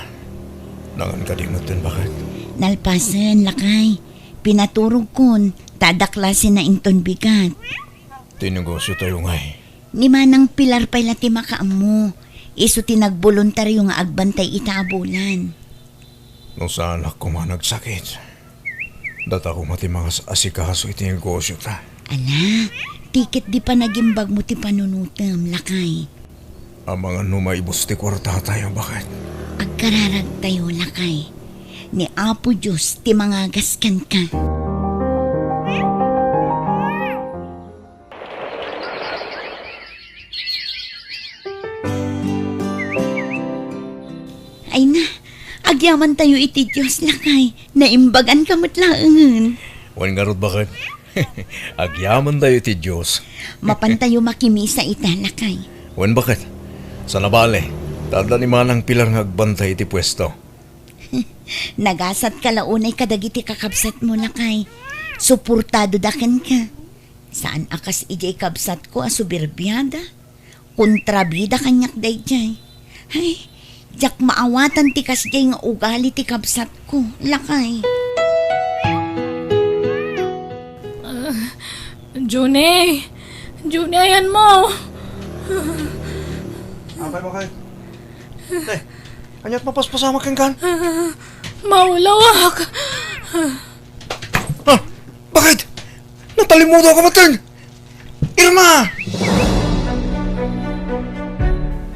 nangan kadi metten, baket? Nalpasen, lakay. Pinaturogkon, ta adda klasena inton bigat. Ti negosiotayo ngay. Ni Manang Pilar pay la ti makaammo. Isu ti nagboluntario nga agbantay ita a bulan. No saanak koma nagsakit, data koma ti mangas-asikaso iti negosiota. Ala, ti ket di panagimbagmo ti panunotem, lakay. Amangan no maibus ti kuartatayo, baket? Agkararagtayo, lakay. Ni Apo Dios ti mangagas kenka. Ay na, agyamantayo iti Dios, lakay. Naimbaganka met laengen. Wen ngarud, baket. Agyamantayo iti Dios. Mapantayo makimisa ita, lakay. Wen, baket. Saan a bale, ta adda ni Manang Pilar nga agbantay iti puesto. Nagasatka la unay kadagiti kakabsatmo, lakay. Suportadoda kenka. Saan a kas idiay kabsatko a soberbiada. Kontrabida kaniak daydiay. Ay, diak maawatan ti kasdiay nga ugali ti kabsatko, lakay. Ah, Juni! Juni, ayanmo! Apay, baket? Te, aniat mapaspasamak kenkan? Ah, maulawak! Ah, baket? Natalimudo ka metten! Irma!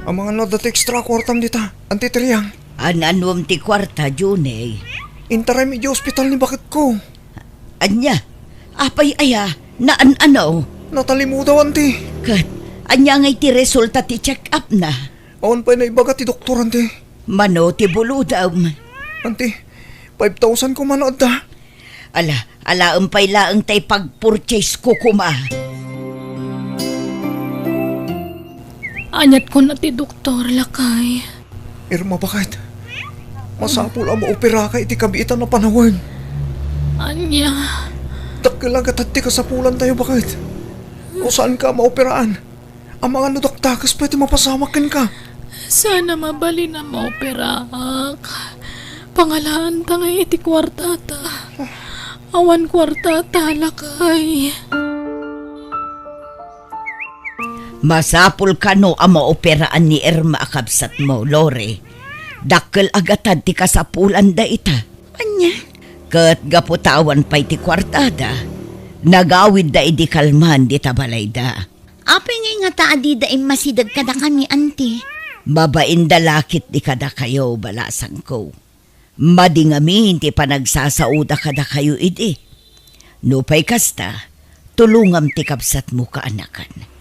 Amangan no adda ti extra kuartam dita, Anti Triang. An-anuem ti kuarta, Junay? Intaraymi idiay ospital ni baketko. Ania? Apay aya? Naan-ano? Natalimudaw, anti. Ket ania ngay ti resulta ti check-upna? Awan pay naibaga ti doktor, anti. Mano ti bulodem? Anti, five thousand koma no adda. Ala, alaem pay laeng tay pag-purchase ko koma. Aniat kuna ti doktor, lakay? Irma, baket, masapul a maoperaka iti kabiitan a panawen. Ania? Dakkel a gatad ti kasapulantayo, baket. No saanka a maoperaan, amangan no dakdakes pay ti mapasamak kenka. Saan a mabalin a maoperaak. Pangalaanta ngay iti kuartata. Awan kuartata, lakay. Masapul kano a maoperaan ni Irma a kabsatmo, Lori. Dakkel a gatad ti kasapulan dayta. Ania? Ket gapu ta awan pay ti kuartada, nagawidda idi kalman dita balayda. Apay ngay ngata a dida immasideg kadakami, anti? Mabainda la ketdi kadakayo, balasangko. Madi ngamin ti panagsasaoda kadakayo idi. Nupay kasta, tulongam ti kabsatmo, kaanakan.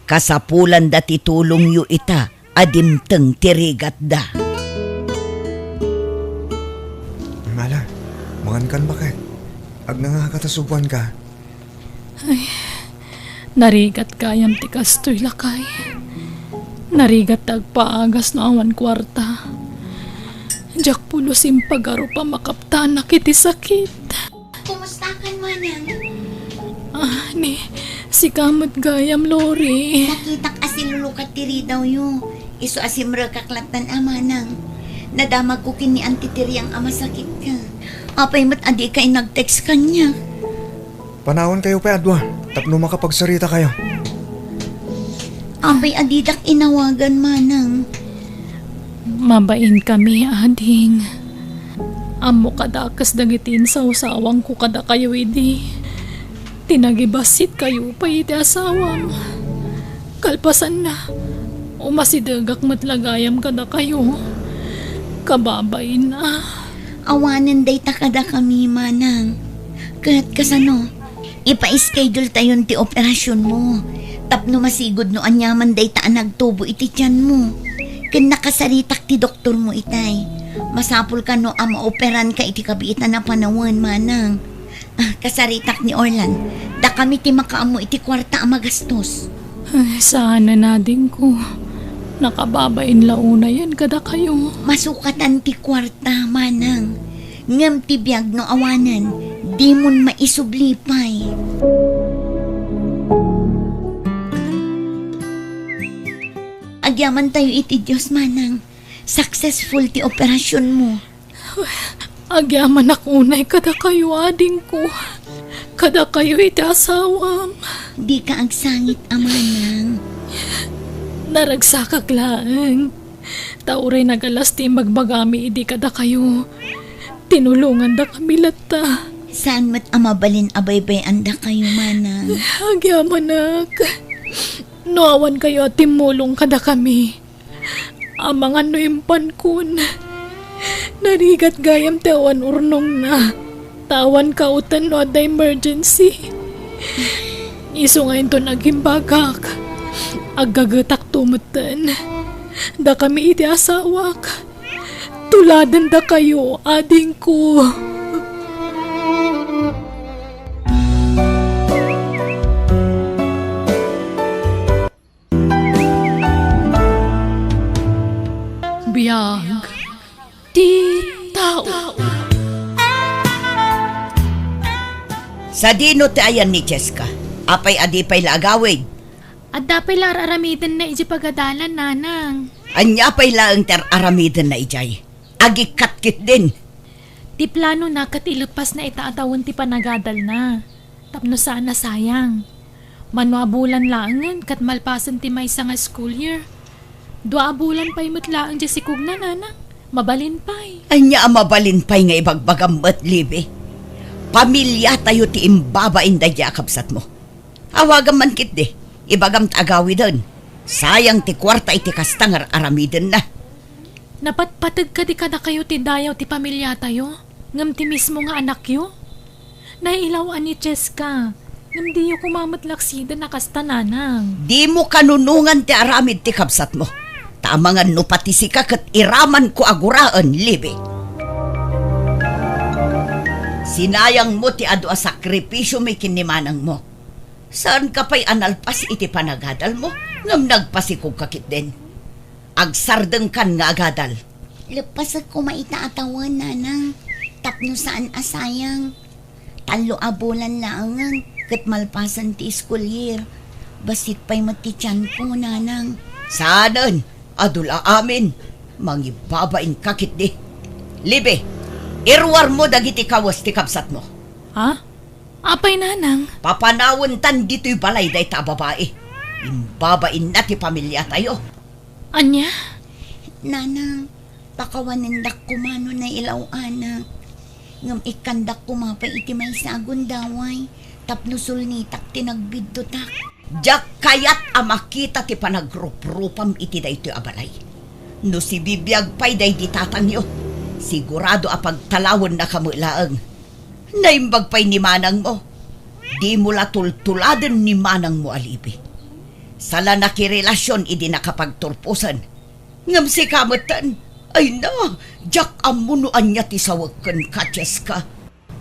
Kasapulanda ti tulongyo ita a dimteng ti rigatda. Mala, mangankan, baket. Agnangaka ta subuanka. Ay, narigat gayam ti kastoy, lakay. Narigat ti agpaagas no awan kuarta. Diak pulos impagarup a makaptanak iti sakit. Kumustakan, manang? Ah, ni, sika met gayam, Lori. Nakitak a silulukat ti ridawyo. Isu a simrekak lattan a manang. Nadamagko ken ni Auntie Tiriang a masakitka. Apay met a dika inag-text kaniak? Panawankayo pay a dua tapno makapagsaritakayo. Apay a didak inawagan, manang? Mabainkami, ading. Ammok a dakes dagiti insawsawangko kadakayo idi. Ti nagibassit kayo pay iti asawam. Kalpasanna, umasidegak met la gayam kadakayo. Kababain a. Awanen dayta kadakami, manang. Ket kasano? Ipa-schedule tayon ti operasionmo tapno masigud no aniaman dayta a nagtubo iti tianmo. Ken nakasaritak ti doktormo itay. Masapul kano a maoperanka iti kabiitan a panawen, manang. Ah, kasaritak ni Orlan. Dakami ti makaammo iti kuarta a magastos. Ay, saan a nadingko. Nakababain la unayen kadakayo. Masukatan ti kuarta, manang. Ngem ti biag no awanen, dimon maisubli pay. Agyamantayo iti Dios, manang. Successful ti operasionmo. Agyamanak unay kadakayo, adingko. Kadakayo iti asawam. Dika agsangit a manang. Naragsakak laeng. Ta uray nagalas ti imbagbagami idi kadakayo. Tinulongandakami latta. Saan met a mabalin a baybay-andakayo, manang? Agyamanak. No awan kayo a timmulong kadakami, amangan no impankon. Narigat gayam ti awan urnongna. Ta awan kauten no adda emergency. Isu nga inton agimbagak, aggagetakto metten. Dakami iti asawak. Tuladendakayo, adingko. Biag ti tao. Sadino ti ayan ni Jessica? Apay a di pay la agawid? Adda pay la ar-aramidenna idiay pagadalan, nanang. Ania pay laeng ti ar-aramidenna idiay? Agikkat ketdin. Ti planona ket ileppasna ita a tawen ti panagadalna, tapno saan a sayang. Mano a bulan laengen ket malpasen ti maysa nga school year. Dua a bulan pay met laeng diay sikogna, nanang. Mabalin pay. Ania a mabalin pay nga ibagbagam met, Libby? Pamiliatayo ti imbabain daydiay a kabsatmo. Awagam man ketdi, ibagam ta agawiden. Sayang ti kuarta iti kasta nga ar-aramidenna. Napatpateg kadi kadakayo ti dayaw ti pamiliatayo? Ngem ti mismo nga anakyo? Nailaw-an ni Cheska, ngem diyo koma met laksiden a kasta, nanang. Dimo kanunongan ti aramid ti kabsatmo. Ta amangan no pati sika ket iramanko a guraen, Libby. Sinayangmo ti adu a sakripisiomi ken ni manangmo. Saanka pay a nalpas iti panagadalmo, ngem nagpasikogka ketdin. Agsardengkan nga agadal. Leppasek koma ita a tawen, nanang, tapno saan a sayang. Tallo a bulan laengen ket malpasen ti school year. Bassit pay met ti tianko, nanang. Saanen, adu la amin. Mangibabainka ketdi. Libby, iruarmo dagiti kawes ti kabsatmo. Ha? Apay, nanang? Papanawentan ditoy balay dayta a babai. Imbabainna ti pamiliatayo. Ania? Nanang, pakawanendak koma no nailaw-anak. Ngem ikkandak koma pay iti maysa a gundaway tapno sulnitak ti nagbiddutak. Diak kayat a makita ti panagruprupam iti daytoy a balay. No sibibiag pay daydi tatangyo, sigurado a pagtalawennaka met laeng. Naimbag pay ni manangmo. Dimo la tultuladen ni manangmo a Libby. Sala nakirelasion idi nakapagturposen. Ngem sika metten, ay na, diak ammo no ania ti sawek kenka, Cheska.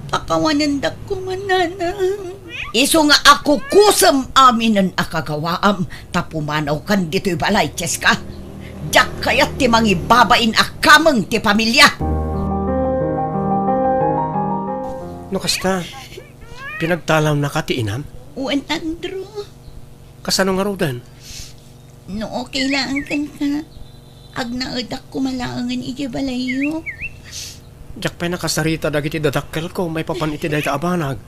Pakawanendak koma, nanang. Isu nga akukusem aminen a kagawaam, ta pumanawkan ditoy balay, Cheska. Diak kayat ti mangibabain a kameng ti pamilia. No kasta, pinagtalawnaka ti inam? Wen, Andrew. Kasano ngaruden? No okay laeng kenka, agnaedak koma laengen idiay balayyo. Diak pay nakasarita dagiti dadakkelko maipapan iti dayta a banag.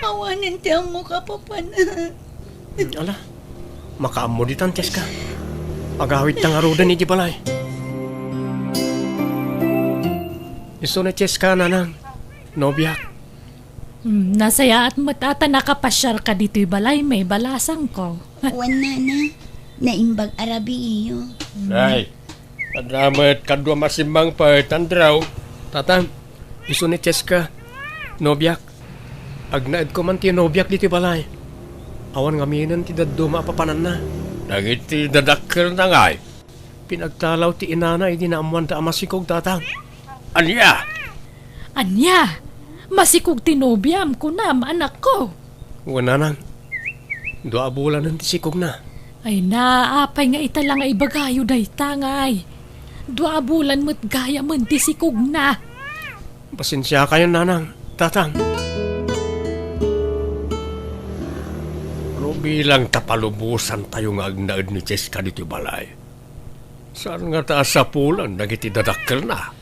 Awanen ti ammok a papanak. Hmm, ala, makaammo ditan, Cheska. Agawidta ngaruden idiay balay. Isu ni Cheska, nanang, nobiak. Hmm, nasayaat met a ta nakapasiarka ditoy balay, maibalasangko. Wen, nana, naimbag a rabiiyo. Nay, adda met kadua masimmangpet, Andrew. Tatang, isu ni Cheska, nobiak. Agnaedko man ti nobiak ditoy balay. Awan ngaminen ti dadduma a papananna. Dagiti dadakkelna ngay? Pinagtalaw ti inana idi naammoanda a masikog, tatang. Ania? Ania? Masikog ti nobiam, kunam, anakko? Wen, nanang. Dua a bulanen ti sikogna. Ay na, apay nga ita la nga ibagayo dayta, ngay? Dua a bulan met gayamen ti sikogna. Pasensiakayon, nanang, tatang. No bilang ta palubosantayo nga agnaed ni Cheska ditoy balay, saan ngata a sapulan dagiti dadakkelna?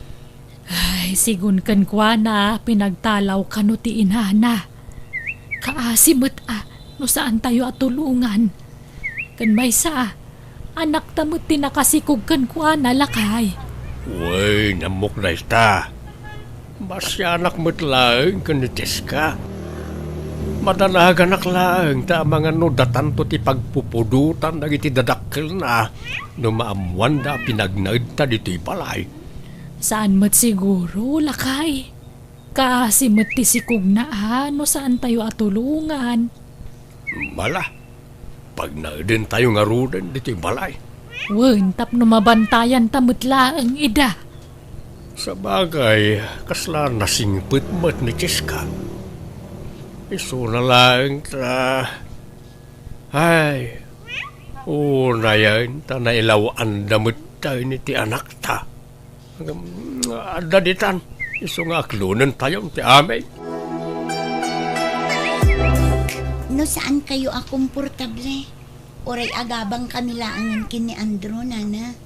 Ay, sigun kenkuana, pinagtalaw kano ti inana. Kaasi met a, no saantayo a tulongan. Ken maysa, anakta met ti nakasikog kenkuana, lakay. Wen, ammok dayta. Masianak met laeng ken ni Cheska. Madanaganak laeng ta amangan no datanto ti pagpupudotan dagiti dadakkelna no maammoanda a pinagnaedta ditoy balay. Saan met siguro, lakay. Kaasi met ti sikogna a no saantayo a tulongan. Mala, pagnaedentayo ngaruden ditoy balay. Wen, tapno mabantayanta met laeng ida. Sabagay, kasla nasingpet met ni Cheska. Isuna laeng ta, ay, unayen ta nailaw-anda met tayo iti anakta. Ngem, adda ditan, isu nga aklonentayon ti amin. No saan kayo a komportable, uray agabang kami laengen ken ni Andrew, nana.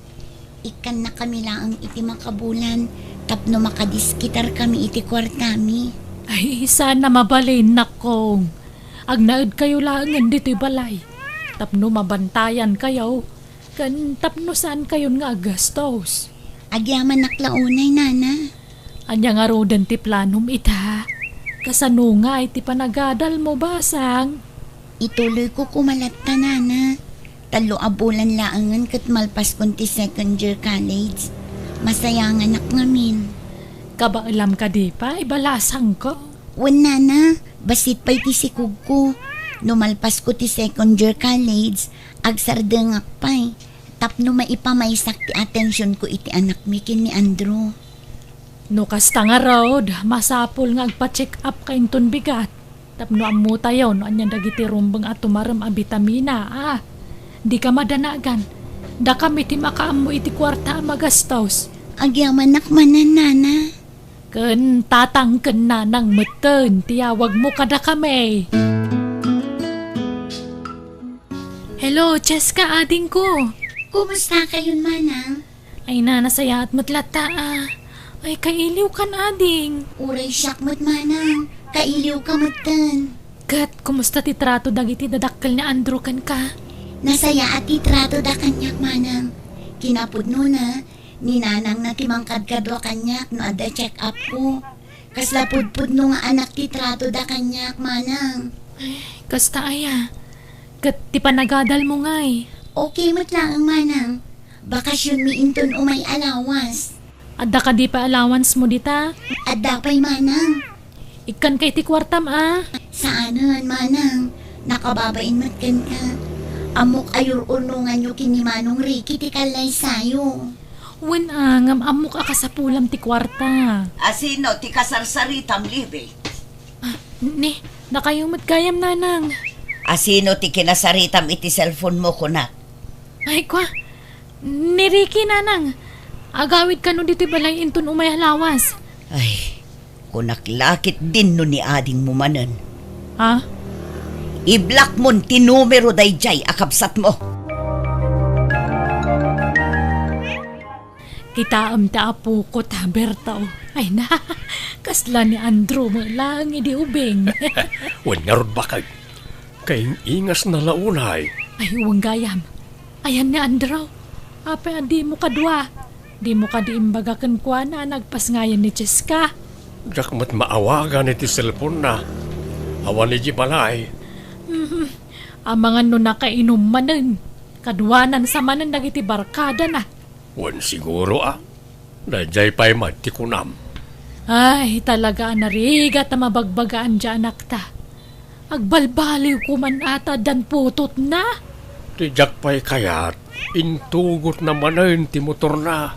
Ikkanna kami laeng iti makabulan tapno makadisketarkami iti kuartami. Ay, sana mabalin, nakkong. Agnaed kayo laengen ditoy balay tapno mabantayan kayo. Ken tapno saan kayon nga aggastos. Agyamanak la unay, nana. Ania ngaruden ti planom ita? Kasano nga iti panagadalmo, basang? Ituloyko koma latta, nana. Tallo a bulan laengen ket malpaskon ti second year college. Masayanganak ngamin. Kabaelam kadi pay, balasangko? Wen, nana, bassit pay ti sikogko. No malpasko ti second year college, agsardengak pay tapno maipamaysak ti atensionko iti anakmi ken ni Andrew. No kasta ngarud, masapul nga agpa-check up ka inton bigat. Tapno ammotayo no ania dagiti rumbeng a tumarem a bitamina, a. Dika madanagan. Dakami ti makaammo iti kuarta a magastos. Agyamanak manen, nana. Ken tatang ken nanang metten ti yawagmo kadakami. Hello, Cheska, adingko. Kumusta kayon, manang? Ay na, nasayaat met latta, a. Ay, kailiwkan, ading. Uray siak met, manang. Kailiwka metten. Ket, kumusta ti trato dagiti dadakkel ni Andrew kenka? Nasayaat ti tratoda kaniak, manang. Kinapudnona, ni nanangna ti mangkadkadua kaniak no adda check-upko. Kasla pudpudno nga anak ti tratoda kaniak, manang. Ay, kasta aya. Ket ti panagadalmo ngay? Okay met laeng, manang. Bakasionmi inton umay a lawas. Adda kadi pay allowancemo dita? Adda pay, manang. Ikkanka iti kuartam, a? Saanen, manang. Nakababain met kenka. Ammok a yur-urnonganyo ken ni Manong Ricky ti kallaysayo. Wen a, ngem ammok a kasapulam ti kuarta. Asino ti kasarsaritam, Libby? Ah, ni, dakayo met gayam, nanang. Asino ti kinasaritam iti cellphone-mo, kunak? Ay, kwa, ni Ricky, nanang. Agawid kano ditoy balay inton umay a lawas. Ay, kunak la ketdin no ni adingmo manen. Ha? I-block-mon ti numero daydiay a kabsatmo. Kitaem ti apoko ta, Berto. Ay na, kasla ni Andrew met laeng idi ubing. Wen ngarud, bakay. Kaing-ingasna la unay. Ay, wen gayam. Ayan ni Andrew. Apay a dimo kadua? Dimo kadi imbaga kenkuana a nagpasngayan ni Cheska? Diak met maawagan iti cellphone-na. Awan idiay balay. Mhm. Amangan no nakainum manen. Kaduanan sa manen dagiti barkadana. Wen siguro, a. Daydiay pay met ti kunam. Ay, talaga a narigat a mabagbagaan diay anakta. Agbalbaliwko man a ta addan putotna. Ti diak pay kayat, intugotna manen ti motorna.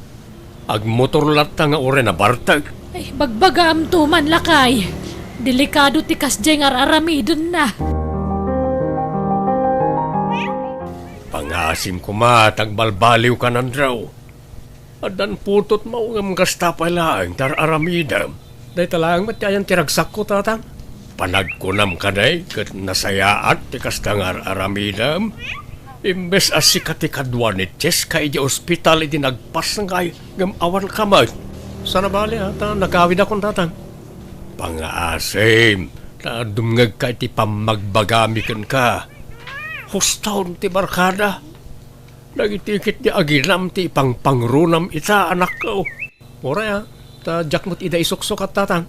Agmotor latta nga uray nabartek. Ay, bagbagaamto man, lakay. Delikado ti kasdiay nga ar-aramidenna. Pangngaasim koma ta agbalbaliwkan, Andrew. Addan putotmo ngem kasta pay laeng ti ar-aramidem. Dayta laeng met ti ayan ti ragsakko, tatang. Panagkunam kadi ket nasayaat ti kasta nga ar-aramidem? Imbes a sika ti kadua ni Cheska idiay ospital idi nagpasngay ngem awanka met. Saan a bale, a, ta nagawidakon, tatang. Pangngaasim ta dumngegka iti pammagbagami kenka. Huston ti barkada. Dagiti ketdi aginam ti ipangpangrunam ita, anakko. Uray, a, ta diak met ida isuksukat, tatang.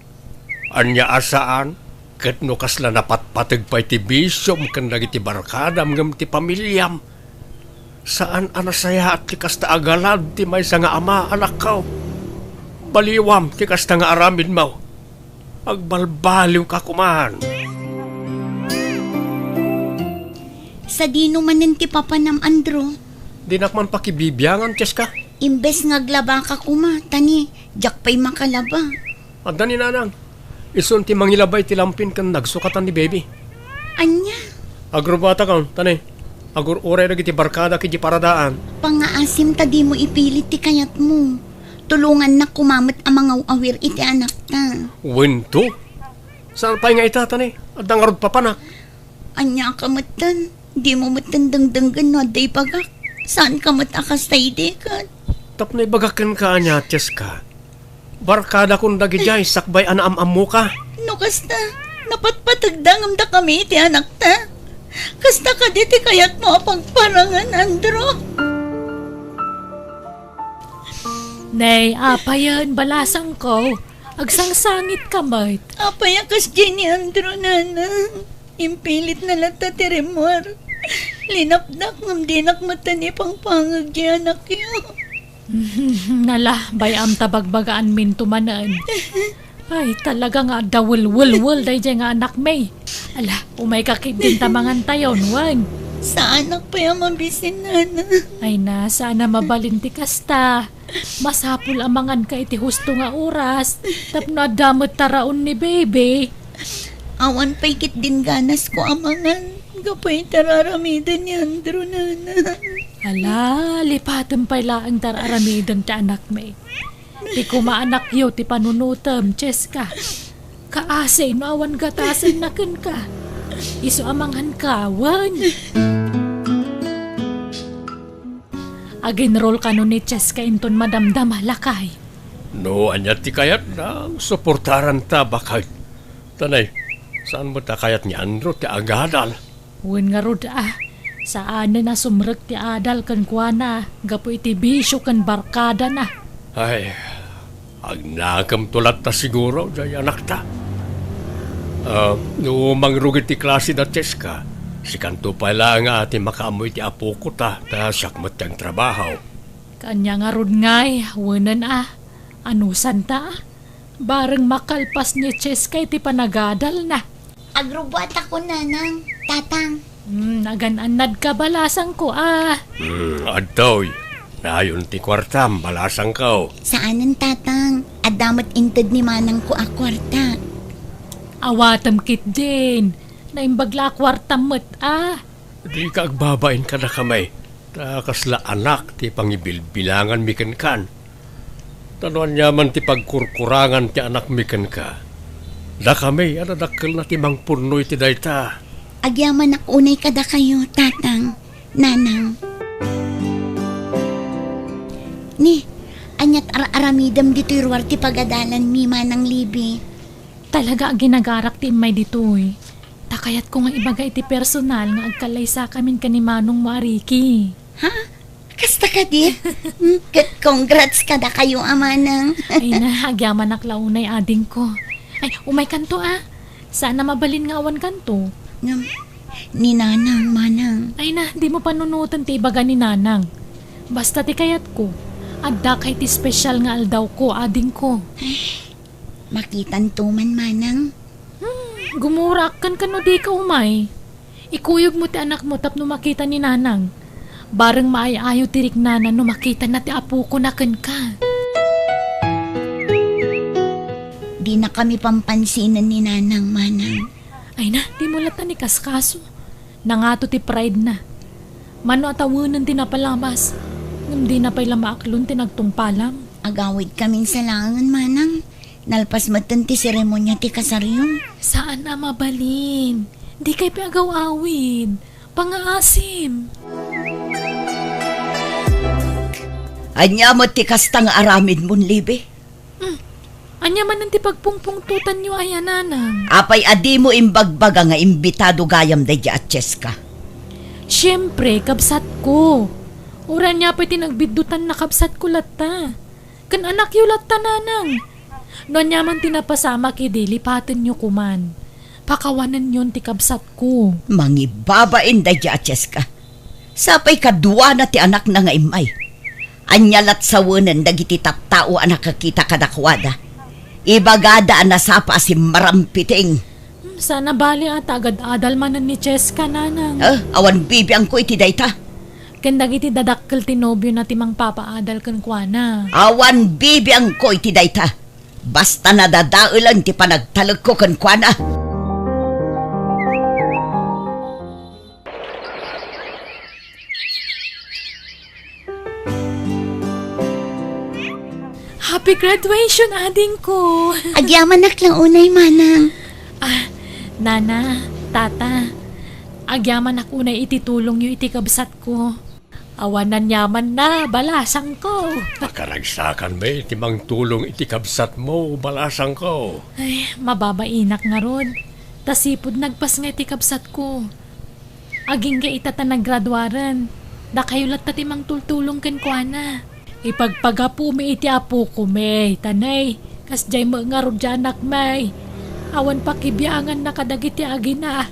Ania a saan? Ket no kasla napatpateg pay ti bisiom ken dagiti barkadam ngem ti pamiliam, saan a nasayaat ti kasta a galad ti maysa nga ama, anakko. Baliwam ti kasta nga aramidmo. Agbalbaliwka koman. Sadino manen ti papanam, Andrew? Dinak man pakibibiangan, Cheska. Imbes nga aglabaka koma, ta ni, diak pay makalaba. Adda ni nanang. Isun ti mangilaba iti lampin ken nagsukatan ni baby. Ania? Agrubatakon, ta ni, agur-uray dagiti barkadak idiay paradaan. Pangngaasim ta dimo ipilit ti kayatmo. Tulongannak koma met a mangaw-awir iti anakta. Wen to? Saan pay nga ita, ta ni, adda ngarud papanak. Ania ka metten? Dimo metten dengdenggen no adda ibagak. Saanka met a kasta idi ket. Tapno ibagak kenka, ania, Cheska? Barkadakon dagijay sakbay a naam-ammoka. No kasta, napatpategda ngem dakami iti anakta. Kasta kadi ti kayatmo a pagparangen, Andrew? Nay, apayen, balasangko. Agsangsangitka met. Apay a kasdiay ni Andrew, nanang? Impilitna latta ti rimmuar. Linapdak ngem dinak metten ipangpangeg ti anakyo. Nala, bay-am ta bagbagaanminto manen. Ay, talaga nga adda welwelwel daydiay nga anakmi. Ala, umayka ketdin ta mangantayon, wen. Saanak pay a mabisin, nana. Ay na, saan a mabalin ti kasta. Masapul a manganka iti husto nga oras, tapno adda met taraon ni baby. Awan pay ketdin ganasko a mangan, gapu iti ar-aramiden ni Andrew, nana. Ala, lipatem pay laeng ti ar-aramiden ti anakmi. Ti kumaanakyo ti panunotem, Cheska. Kaasi no awan gatasenna kenka. Isu a manganka, wen. Aginrol kano ni Cheska inton madamdama, lakay. No ania ti kayatna, suportaranta, baket. Tanay, saan met a kayat ni Andrew ti agadal? Wen ngarud a, saanen a sumrek ti adal kenkuana gapu iti bisio ken barkadana. Ay, agnakemto latta siguro, jay anakta. Ah, no mangrugi ti klaseda, Cheska, sikanto pay laeng a ti makaammo iti apokota, ta siak met ti agtrabaho. Ania ngarud ngay, wenen a, anusanta a? Bareng makalpas ni Cheska iti panagadalna. Agrubbuatako, nanang, tatang. Hmm, agan-annadka, balasangko a. Hmm, adtoy. Nayon ti kuartam, balasangko. Saanen, tatang. Adda met inted ni manangko a kuarta. Awatem ketdin. Naimbag la a kuartam met a. Dika agbabain kadakami, ta kasla anak ti pangibilbilanganmi kenkan. Ta no aniaman ti pagkurkurangan ti anakmi kenka, dakami a nadakkelna ti mangpunno iti dayta. Agyamanak unay kadakayo, tatang, nanang. Ni, aniat ar-aramidem ditoy ruar ti pagadalanmi, Manang Libby? Talaga a ginagarak ti immay ditoy. Ta kayatko nga ibaga iti personal nga agkallaysakamin ken ni manongmo a Ricky. Ha? Kasta kadi? Hmm, ket congrats kadakayo a manang. Ay na, agyamanak la unay, adingko. Ay, umaykanto a. Saan a mabalin nga awankanto. Ngem, ni nanang, manang. Ay na, dimo panunoten ti ibaga ni nanang. Basta ti kayatko, addaka iti special nga aldawko, adingko. Ay, makitanto man, manang. Hmm, gumuraak kenka no dika umay. Ikuyogmo ti anakmo tapno makita ni nanang. Bareng maay-ayo ti riknana no makitana ti apokona kenka. Dinakami pampansinen ni nanang, manang. Ay na, dimo latta inkaskaso. Nangato ti pride na. Mano a tawenen ti napalabas, ngem dina pay la maaklon ti nagtungpalam. Agawidkamin sa laengen, manang. Nalpas metten ti seremonia ti kasaryo. Saan a mabalin. Dikay pay agaw-awid. Pangaasim. Ania met ti kasta nga aramidmon, Libby? Hmm. Ania manen ti pagpungpungtotanyo aya, nanang? Apay a dimo imbagbaga nga imbitado gayam daydi a Cheska? Siempre, kabsatko. Uray ania pay ti nagbiddutan, nakabsatko latta. Ken anakyo latta, nanang. No aniaman ti napasamak idi, lipatenyo koman. Pakawanenyon ti kabsatko. Mangibabain daydi a Cheska. Sapay kaduana ti anakna nga immay. Ania lat sawenen dagiti tattao a nakakita kadakuada? Ibagada a nasapa a simmarampiting. Hmm, saan a bali a ta agad-adal manen ni Cheska, nanang. Eh, awan bibiangko iti dayta. Ken dagiti dadakkel ti nobiona ti mangpapaadal kenkuana. Awan bibiangko iti dayta. Basta nadadaelen ti panagtalekko kenkuana. Happy graduation, adingko! Agyamanak la unay, manang. Ah, nana, tata, agyamanak unay iti tulongyo iti kabsatko. Awan aniamanna, balasangko. Pakaragsakanmi ti mangtulong iti kabsatmo, balasangko. Ay, mababainak ngarud. Ta sipud nagpasngay ti kabsatko. Agingga ita ta naggraduaren, dakayo latta ti mangtultulong kenkuana. Ipagpagapumi iti apoko, May, ta nay, kasdiay met ngarud ti anakmi. Awan pakibianganna kadagiti agina.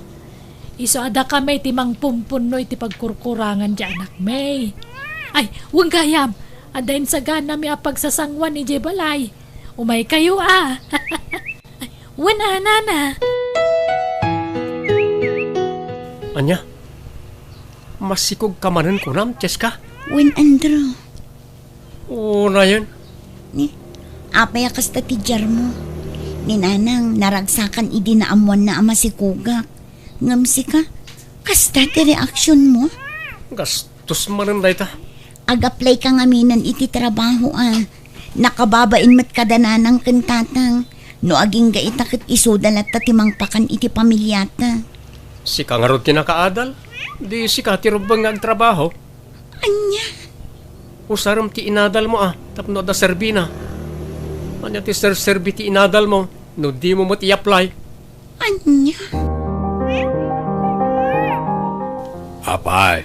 Isu a dakami ti mangpumpunno iti pagkurkurangan ti anakmi. Ay, wen gayam, Adda insaganami a pagsasangwan idiay balay. Umaykayo a. Wen a, nana. Ania? Masikog ka manen kunam, Cheska? Wen, Andrew. Unayen. Ni, apay a kasta ti diarmo? Ni nanang, naragsakan idi naammoanna a masikogak. Ngem sika, kasta ti reaksionmo? Gastos manen dayta. Ag-apply ka ngaminen iti trabaho a. Nakababain met kada nanang ken tatang. No agingga ita ket isuda latta ti mangpakan iti pamiliata. Sika ngarud ti nakaadal? Di sika ti rumbeng nga agtrabaho? Ania? Usarem ti inadalmo a, tapno adda serbina. Ania ti serserbi ti inadalmo no dimo met i-apply? Ania? Apay,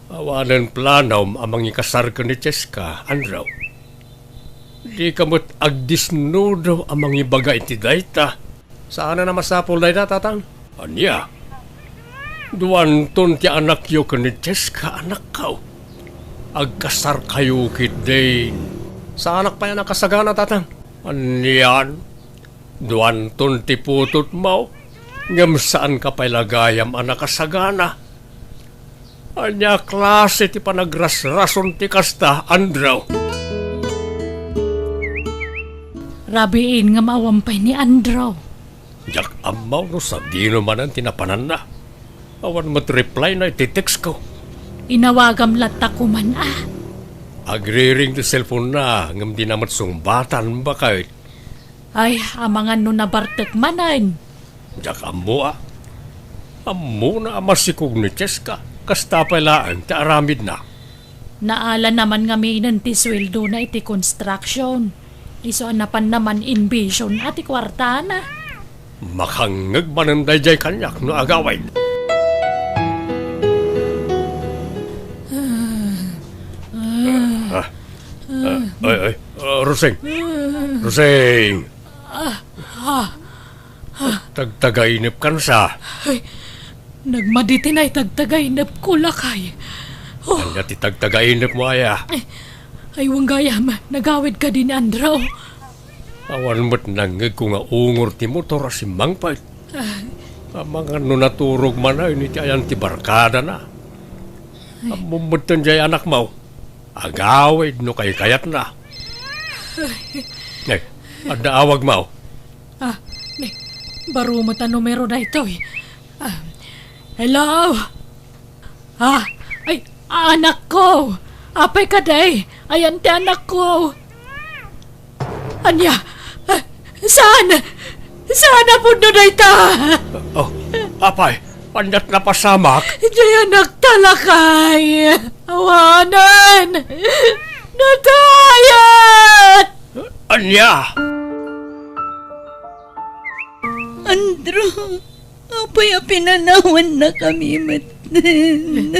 awanen planom a mangikasar ken ni Cheska, Andrew? Dika met agdisnudo a mangibaga iti dayta. Saanen a masapul dayta, Tatang. Ania? Duanton ti anakyo ken ni Cheska, anakko. Agkasarkayo ketdin. Saanak pay a nakasagana, Tatang. Anian? Duanton ti putotmo, ngem saanka pay la gayam a nakasagana. Ania klase ti panagrasrason ti kasta, Andrew? Rabiin ngem awan pay ni Andrew. Diak ammo no sadino manen ti napananna. Awan met reply na iti text ko. Inawagam latta koman a. Agriring ti cellphone na, ngem dina met sungbatan, baket. Ay, amangan no nabartek manen. Diak ammo a. Ammona a masikog ni Cheska. Kasta pay laeng ti aramidna. Naala naman ngaminen ti sueldona iti construction. Isu a napan naman inbision a ti kuartana. Makangngeg manen daydiay kaniak no agawid. Ah, ah, ay, ay, ah, Rosing. Rosing. Ah, ah. Tagtagainep kansa. Ay, nagmadi ti naitagtagainep ko, lakay. Oh. Ania ti tagtagainepmo aya? Ay, ay, wen gayam, nagawid kadi ni Andrew. Awan met nangngegko nga ungor ti motor a simmangpet. Ah. Amangan no naturog manen iti ayan ti barkadana. Ay. Ammom metten diay anakmo. Agawid no kaykayatna. Ay, adda awagmo. Ah, ni, baro met a numero daytoy. Ah, hello? Ah, ay, anakko! Apay kadi? Ayan ti anakko! Ania? Ah, saan? Saan a pudno dayta? Oh, apay, ania't napasamak? Diay anakta, lakay! Awanen! Natayat! Ania? Andrew, apay a pinanawannakami metten?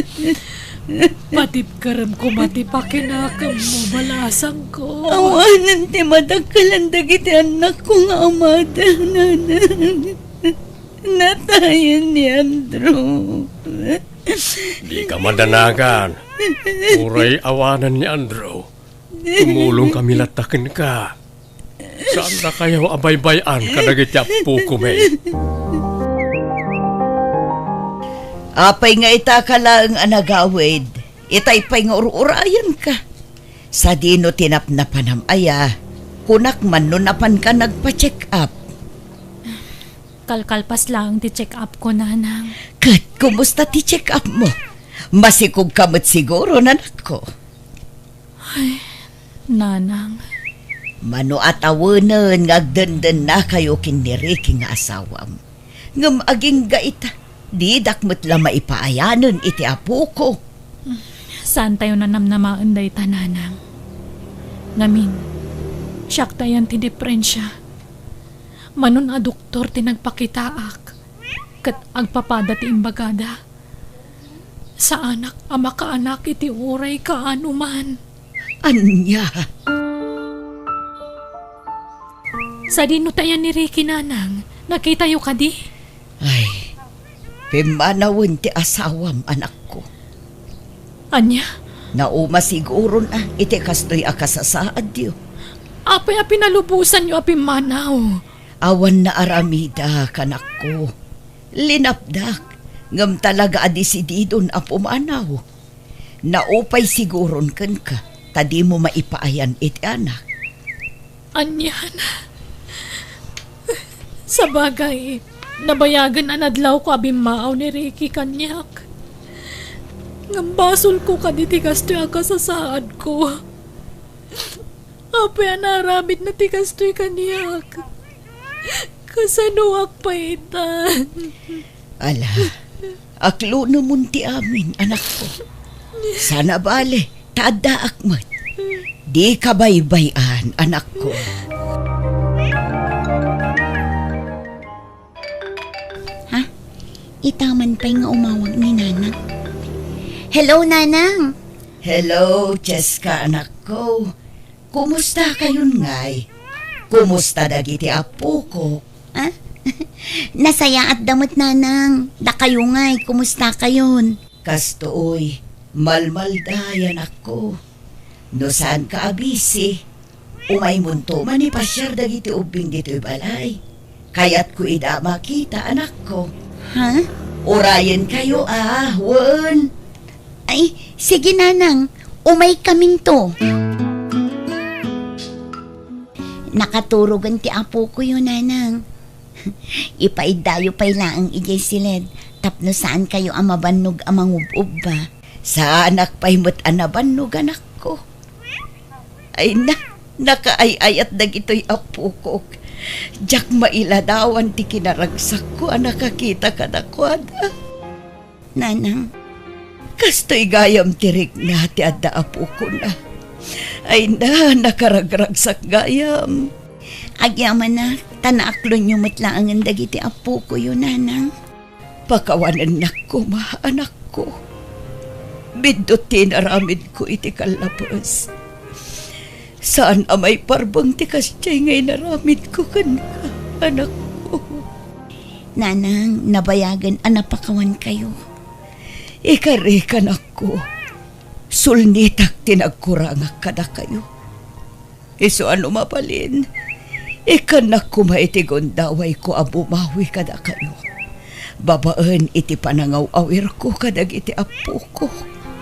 Patipkerem koma ti pakinakemmo, balasangko. Awanen ti madakkelan dagiti annakko nga amada, nanang. Natayen ni Andrew. Dika madanagan. Uray awanen ni Andrew, tumulongkami latta kenka. Saandakayo a baybay-an kadagiti appokomi. Apay nga ita ka laeng a nagawid, itay pay nga ur-urayanka. Sadino ti napnapanam aya? Kunak man no napanka nagpa-check up. Kalkalpas laeng ti check-up ko, nanang. Ket kumusta ti check-up mo? Masikog ka met siguro, anakko. Ay, nanang. Mano a tawenen nga agdendennakayo ken ni Ricky nga asawam. Ngem agingga ita, didak met la maipaayanen iti apoko. Saantayo nanamnamaen dayta, nanang. Ngamin, siak ta ayan ti diferensia. Manon a doktor ti nagpakitaak, ket agpapada ti imbagada. Saanak a makaanak iti uray kaano man. Ania? Sadino ta ayan ni Ricky, nanang? Nakitayo kadi? Ay, pimmanawen ti asawam, anakko. Ania? Nauma siguron a iti kastoy a kasasaadyo. Apay a pinalubosanyo a pimmanaw? Awan naaramidak, anakko. Linapdak, ngem talaga a desididon a pumanaw. Naupay siguron kenka, ta dimo maipaayan iti anak. Anian? Sabagay, nabayagen a nadlawko a bimmaaw ni Ricky kaniak. Ngem basolko kadi ti kastoy a kasasaadko. Apay a naaramidna ti kastoy kaniak? Kasanoak pay itan? Ala, aklonemon ti amin, anakko. Saan a bale, ta addaak met. Dika baybay-an, anakko. Ha? Ita man pay nga umawag ni Nanang. Hello, Nanang! Hello, Cheska, anakko. Kumusta kayon ngay? Kumusta dagiti appoko? Ah? Nasayaatda met, Nanang. Dakayo ngay, kumusta kayon? Kastoy, malmalday, anakko. No saanka a bisi, umaymonto manipasiar dagiti ubbing ditoy balay. Kayatko ida a makita, anakko. Ha? Urayenkayo a, wen. Ay, sige, Nanang. Umaykaminto. Nakaturogen ti apokoyo, Nanang. Ipaiddayo pay laeng idiay siled tapno saankayo a mabannog a mangub-ubba. Saanak pay met a nabannog, anakko. Ay na, nakaay-ayat dagitoy appokok. Diak mailadawan ti kinaragsakko a nakakita kadakuada. Nanang. Kastoy gayam ti rikna ti adda apokona. Ay na, nakaragragsak gayam. Agyamanak, ta naaklonyo met laengen dagiti appokoyo, Nanang. Pakawanennak koma, anakko. Biddut ti inaramidko iti kallapes. Saan a maiparbeng ti kasdiay nga inaramidko kenka, anakko. Nanang, nabayagen a napakawankayo. Ikarikanak ko, sulnitak ti nagkurangak kadakayo. Isu a no mabalin, ikkannak koma iti gundawayko a bumawi kadakayo. Babaen iti panangaw-awirko kadagiti appoko.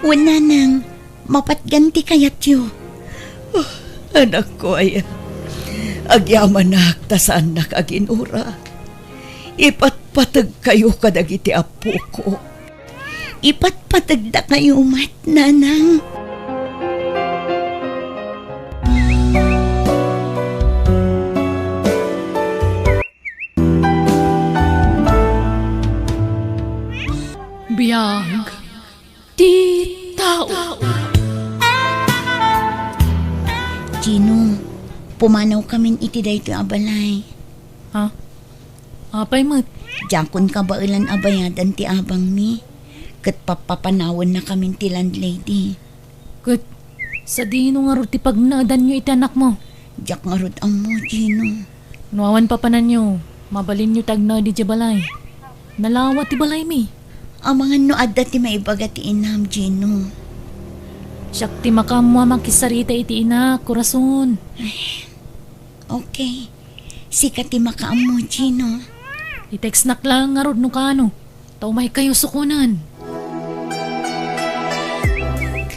Wen, Nanang, mapatgan ti kayatyo. Ah, anakko aya, agyamanak ta saannak a ginura. Ipatpategkayo kadagiti appoko. Ipatpategdakayo met, Nanang. Biag ti tao. Gino, pumanawkamin iti daytoy a balay. Ha? Apay met? Diakon kabaelan a bayadan ti abangmi, ket pappapanawennakamin ti landlady. Ket sadino ngarud ti pagnaedanyo iti anakmo? Diak ngarud ammo, Gino. No awan papananyo, mabalinyo ti agnaed idiay balay. Nalawa ti balaymi. Amangan no adda ti maibaga ti inam, Gino. Siak ti makaammo a makisarita iti inak, Corazon. Ay, okay. Sika ti makaammo, Gino. I-textnak laeng ngarud no kaano. Ta umaykayo sukonen.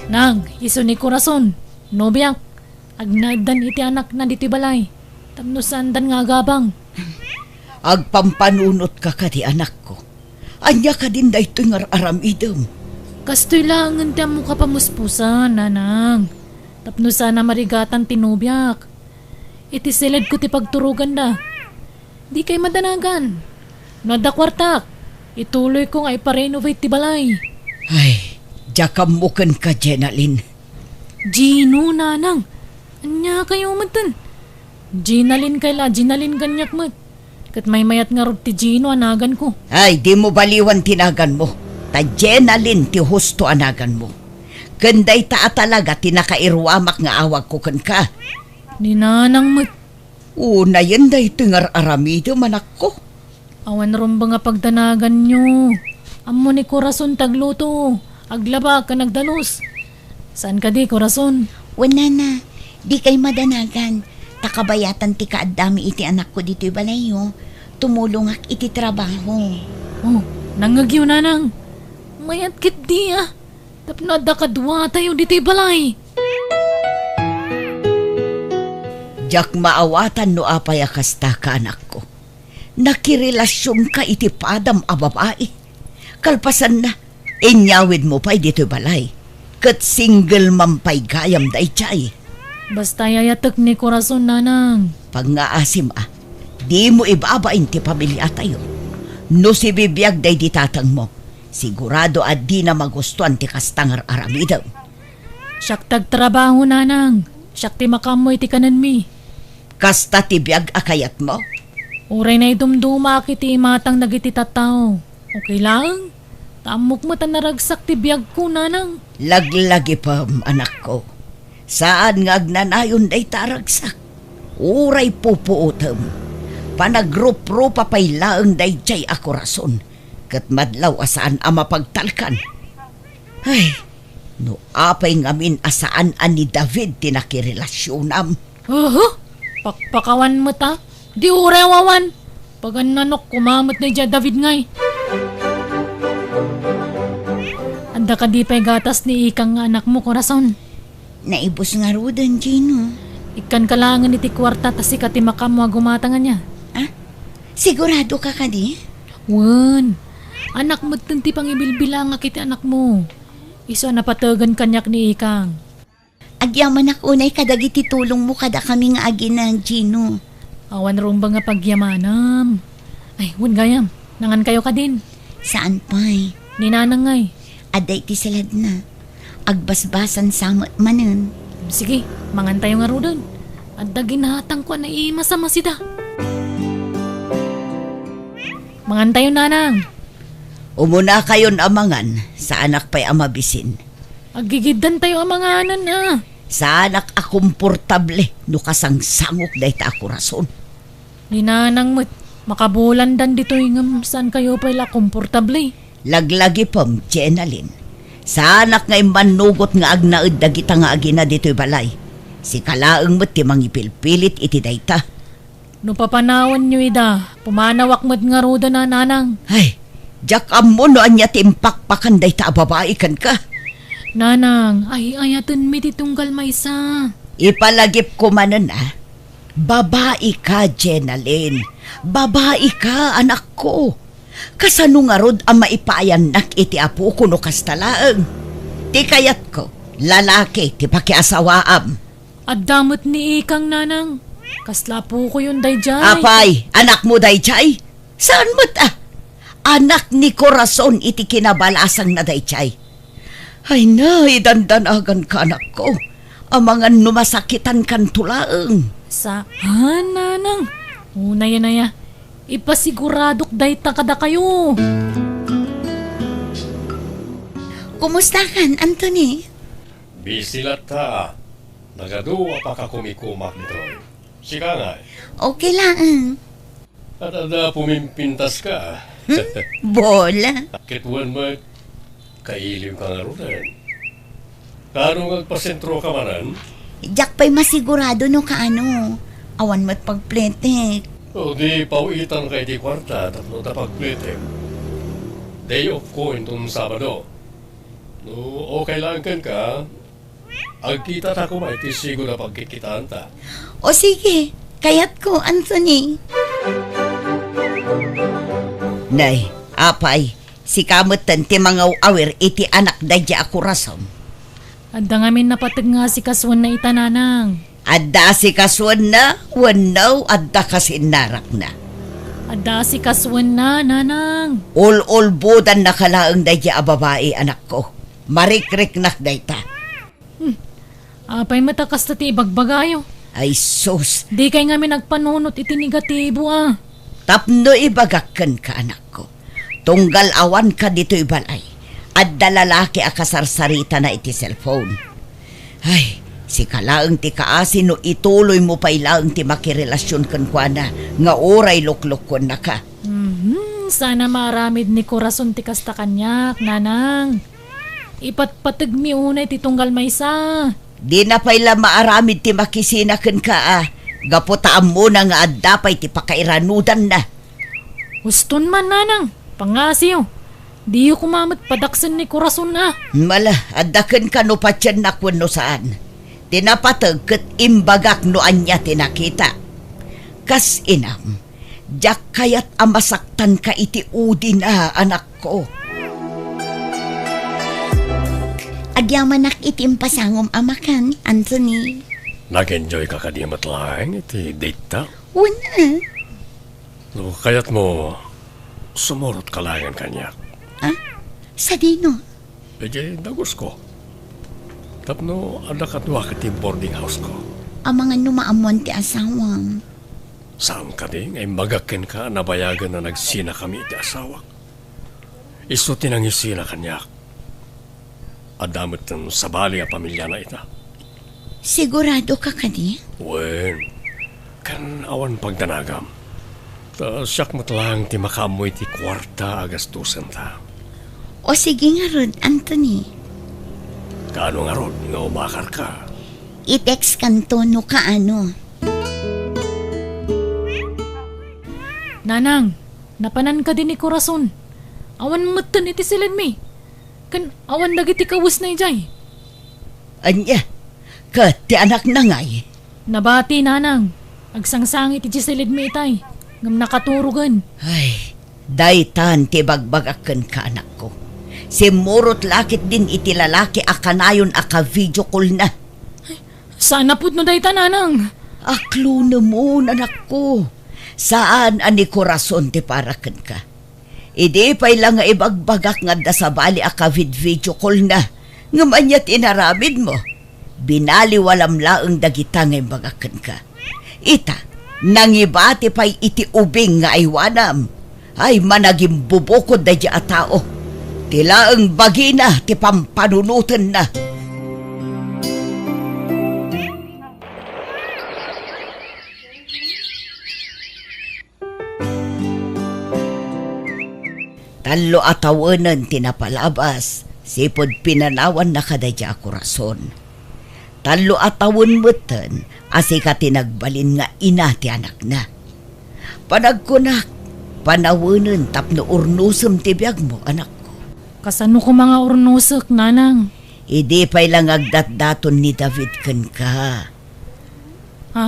Nang, isu ni Corazon, nobiak, agnaeddan iti anakna ditoy balay, tapno saandan nga agabang. Agpampanunotka kadi, anakko. Ania kadin daytoy nga ar-aramidem? Kastoy laengen ti ammok a pamuspusan, Nanang. Tapno saan a marigatan ti nobiak. Iti siledko ti pagturoganda. Dikay madanagan. No adda kuartak, ituloyko nga iparenovate ti balay. Ay, diak ammo kenka, Jenalyn. Gino, Nanang. Ania kayo metten? Jenalyn kay la, Jenalyn kaniak met. Ket maymayat ngarud ti Gino a naganko. Ay, dimo baliwan ti naganmo. Ta Jenalyn ti husto a naganmo. Ken dayta a talaga ti nakairuamak nga awagko kenka. Ni Nanang met. Unayen daytoy nga ar-aramidem, anakko. Awan rumbeng a pagdanaganyo. Ammo ni Corazon ti agluto, aglaba, ken agdalus. Saan kadi, Corazon? Wen, Nana, dikay madanagan. Ta kabayatan ti kaaddami iti anakko ditoy balayyo, tumulongak iti trabaho. Oh, nangngegyo, Nanang. Mayat ketdi, a. Tapno adda kaduatayo ditoy balay. Diak maawatan no apay a kasta, kaanakko. Nakirelasionka iti padam a babai. Kalpasanna, inyawidmo pay ditoy balay, ket single mom pay gayam daydiay. Basta ayatek ni Corazon, Nanang. Pangngaasim a, dimo ibabain ti pamiliatayo. No sibibiag daydi tatangmo, sigurado a dina magustuan ti kasta nga ar-aramidem. Siak ti agtrabaho, Nanang. Siak ti makaammo iti kanenmi. Kasta ti biag a kayatmo? Uray naidumdumaak iti imatang dagiti tattao, okay laeng. Ta ammok met a naragsak ti biagko, Nanang. Laglagipem, anakko. Saan nga agnanayon dayta a ragsak. Uray pupuotem, panagruprupa pay laeng daydiay a Corazon, ket madlaw a saan a mapagtalkan. Ay, no apay ngamin a saan a ni David ti nakirelasionam. Aha! Pakpakawan met a. Di uray awan. Pagannanok koma met daydiay a David ngay. Adda kadi pay gatas ni Ikang nga anakmo, Corazon? Naibus ngaruden, Gino. Ikkanka laengen iti kuarta ta sika ti makaammo a gumatang ania. Ah? Siguradoka kadi? Wen. Anak metten ti pangibilbilangak iti anakmo. Isu a napategan kaniak ni Ikang. Agyamanak unay kadagiti tulongmo kadakami nga agina, Gino. Awan rumbeng a pagyamanam. Ay, wen gayam, nangankayo kadin? Saan pay. Ni Nanang ngay? Adda iti saladna. Agbasbasan sa met manen. Sige, mangantayo ngaruden. Adda ginatangko a naimas a masida. Mangantayo, Nanang. Umunakayon a mangan, saanak pay a mabisin. Aggigiddantayo a manganan, a. Saanak a komportable no kasangsangok dayta a Corazon. Ni Nanang met, makabulandan ditoy ngem saankayo pay la a komportable. Laglagipem, Jenalyn. Saanak nga immannugot nga agnaed dagita nga agina ditoy balay. Sika laeng met ti mangipilpilit iti dayta. No papanawanyo ida, pumanawak met ngaruden a, Nanang. Ay, diak ammo no ania ti impakpakan dayta a babai kenka. Nanang, ay-ayatenmi ti tunggal maysa. Ipalagipko manen a, babaika, Jenalyn. Babaika, anakko. Kasano ngarud a maipaayannak iti apoko no kasta laeng? Ti kayatko, lalaki ti pakiasawaam. Adda met ni Ikang, Nanang. Kasla apokoyon daydiay. Apay, anakmo daydiay? Saan met a? Anak ni Corazon iti kinabalasangna daydiay. Ay na, idandanaganka, anakko. Amangan no masakitankanto laeng. Saan, Nanang? Unayan aya. Ipasiguradok dayta kadakayo. Kumustakan, Anthony? Busy latta. Nagadu a pakakumikumak ditoy. Sika ngay? Okay laeng. At adda pumimpintaska. Hmm? Bola. Ket wen met, kailiwka ngaruden. Kaano nga agpasentroka manen? Diak pay masigurado no kaano. Awan met pagpletek. O di, pawitanka iti kuarta tapno ta pagpletek. Day off ko inton Sabado. No okay laeng kenka, agkitata koma iti sigud a pagkikkitaanta. O sige, kayatko, Anthony. Nay, apay, sika metten ti mangaw-awir iti anak daydiay a Corazon. Adda ngamin napateg nga asikasuenna ita, Nanang. Adda asikasuenna, wenno adda kasinnarakna? Adda asikasuenna, Nanang. Ul-ulbodannaka laeng daydiay a babai, anakko. Marikriknak dayta. Hmm. Apay met a kasta ti ibagbagayo? Ay sus! Dikay ngamin agpanunot iti negatibo a. Tapno ibagak kenka, anakko. Tunggal awanka ditoy balay, adda lalaki a kasarsaritana iti cellphone. Ay, sika laeng ti kaasi no ituloymo pay laeng ti makirelasion kenkuana nga uray luklukuennaka. Mhm, sana maaramid ni Corazon ti kasta kaniak, Nanang. Ipatpategmi unay ti tunggal maysa. Dina pay la maaramid ti makisina kenka a, gapu ta ammona nga adda pay ti pakairanudanna. Uston man, nanang, pangngasiyo. Diyo koma met padaksen ni Corazon a. Mala, adda kenka no patiennak wenno saan. Ti napateg ket imbagak no ania ti nakita. Kas inam, diak kayat a masaktanka iti udina, anakko. Agyamanak iti impasangom a makan, Anthony. Nag-enjoy ka kadi met laeng iti date ta? Wen a. No kayatmo, sumurot ka laengen kaniak. Ah? Sadino? Idiay dagusko. Tapno adda kadua iti boarding house ko. Amangan no maammoan ti asawam. Saan kadi nga imbagak kenka a nabayagen a nagsina kami iti asawak? Isu ti nangisina kaniak. Adda metten sabali a pamiliana ita. Sigurado ka kadi? Wen, ken awan pagdanagam. Ta siak met laeng ti makaammo iti kuarta a gastusenta. O sige ngarud, Anthony. Kaano ngarud nga umakarka? I-text kanto no kaano. Nanang, napanan kadi ni Corazon? Awan metten iti siled mi. Ken awan dagiti kawesna idiay. Ania? Ket ti anakna ngay? Nabati, nanang. Agsangsangit iti siled mi itay. Ngem nakaturogen. Ay, daytan ti bagbagak kenka, anakko. Simmurot la ketdin iti lalaki a kanayon a ka-video call-na. Saan a pudno dayta, nanang. Aklonem, anakko. Saan a ni Corazon ti para kenka. Idi pay la nga ibagbagak nga adda sabali a ka-vid-video call-na, ngem ania ti inaramidmo? Binaliwalam laeng dagita nga imbagak kenka. Ita, nangibati pay iti ubing nga aywanam. Ay, managimbubukod daydiay a tao. Ti laeng bagina ti pampanunotenna. Tallo a tawenen ti napalabas, sipud pinanawanna kadaydiay a Corazon. Tallo a tawen metten a sika ti nagbalin nga ina ti anakna. Panagkunak, panawenen tapno urnosem ti biagmo, anakko. Kasano koma nga urnosek, nanang? Idi pay la nga agdatdaton ni David kenka. Ha?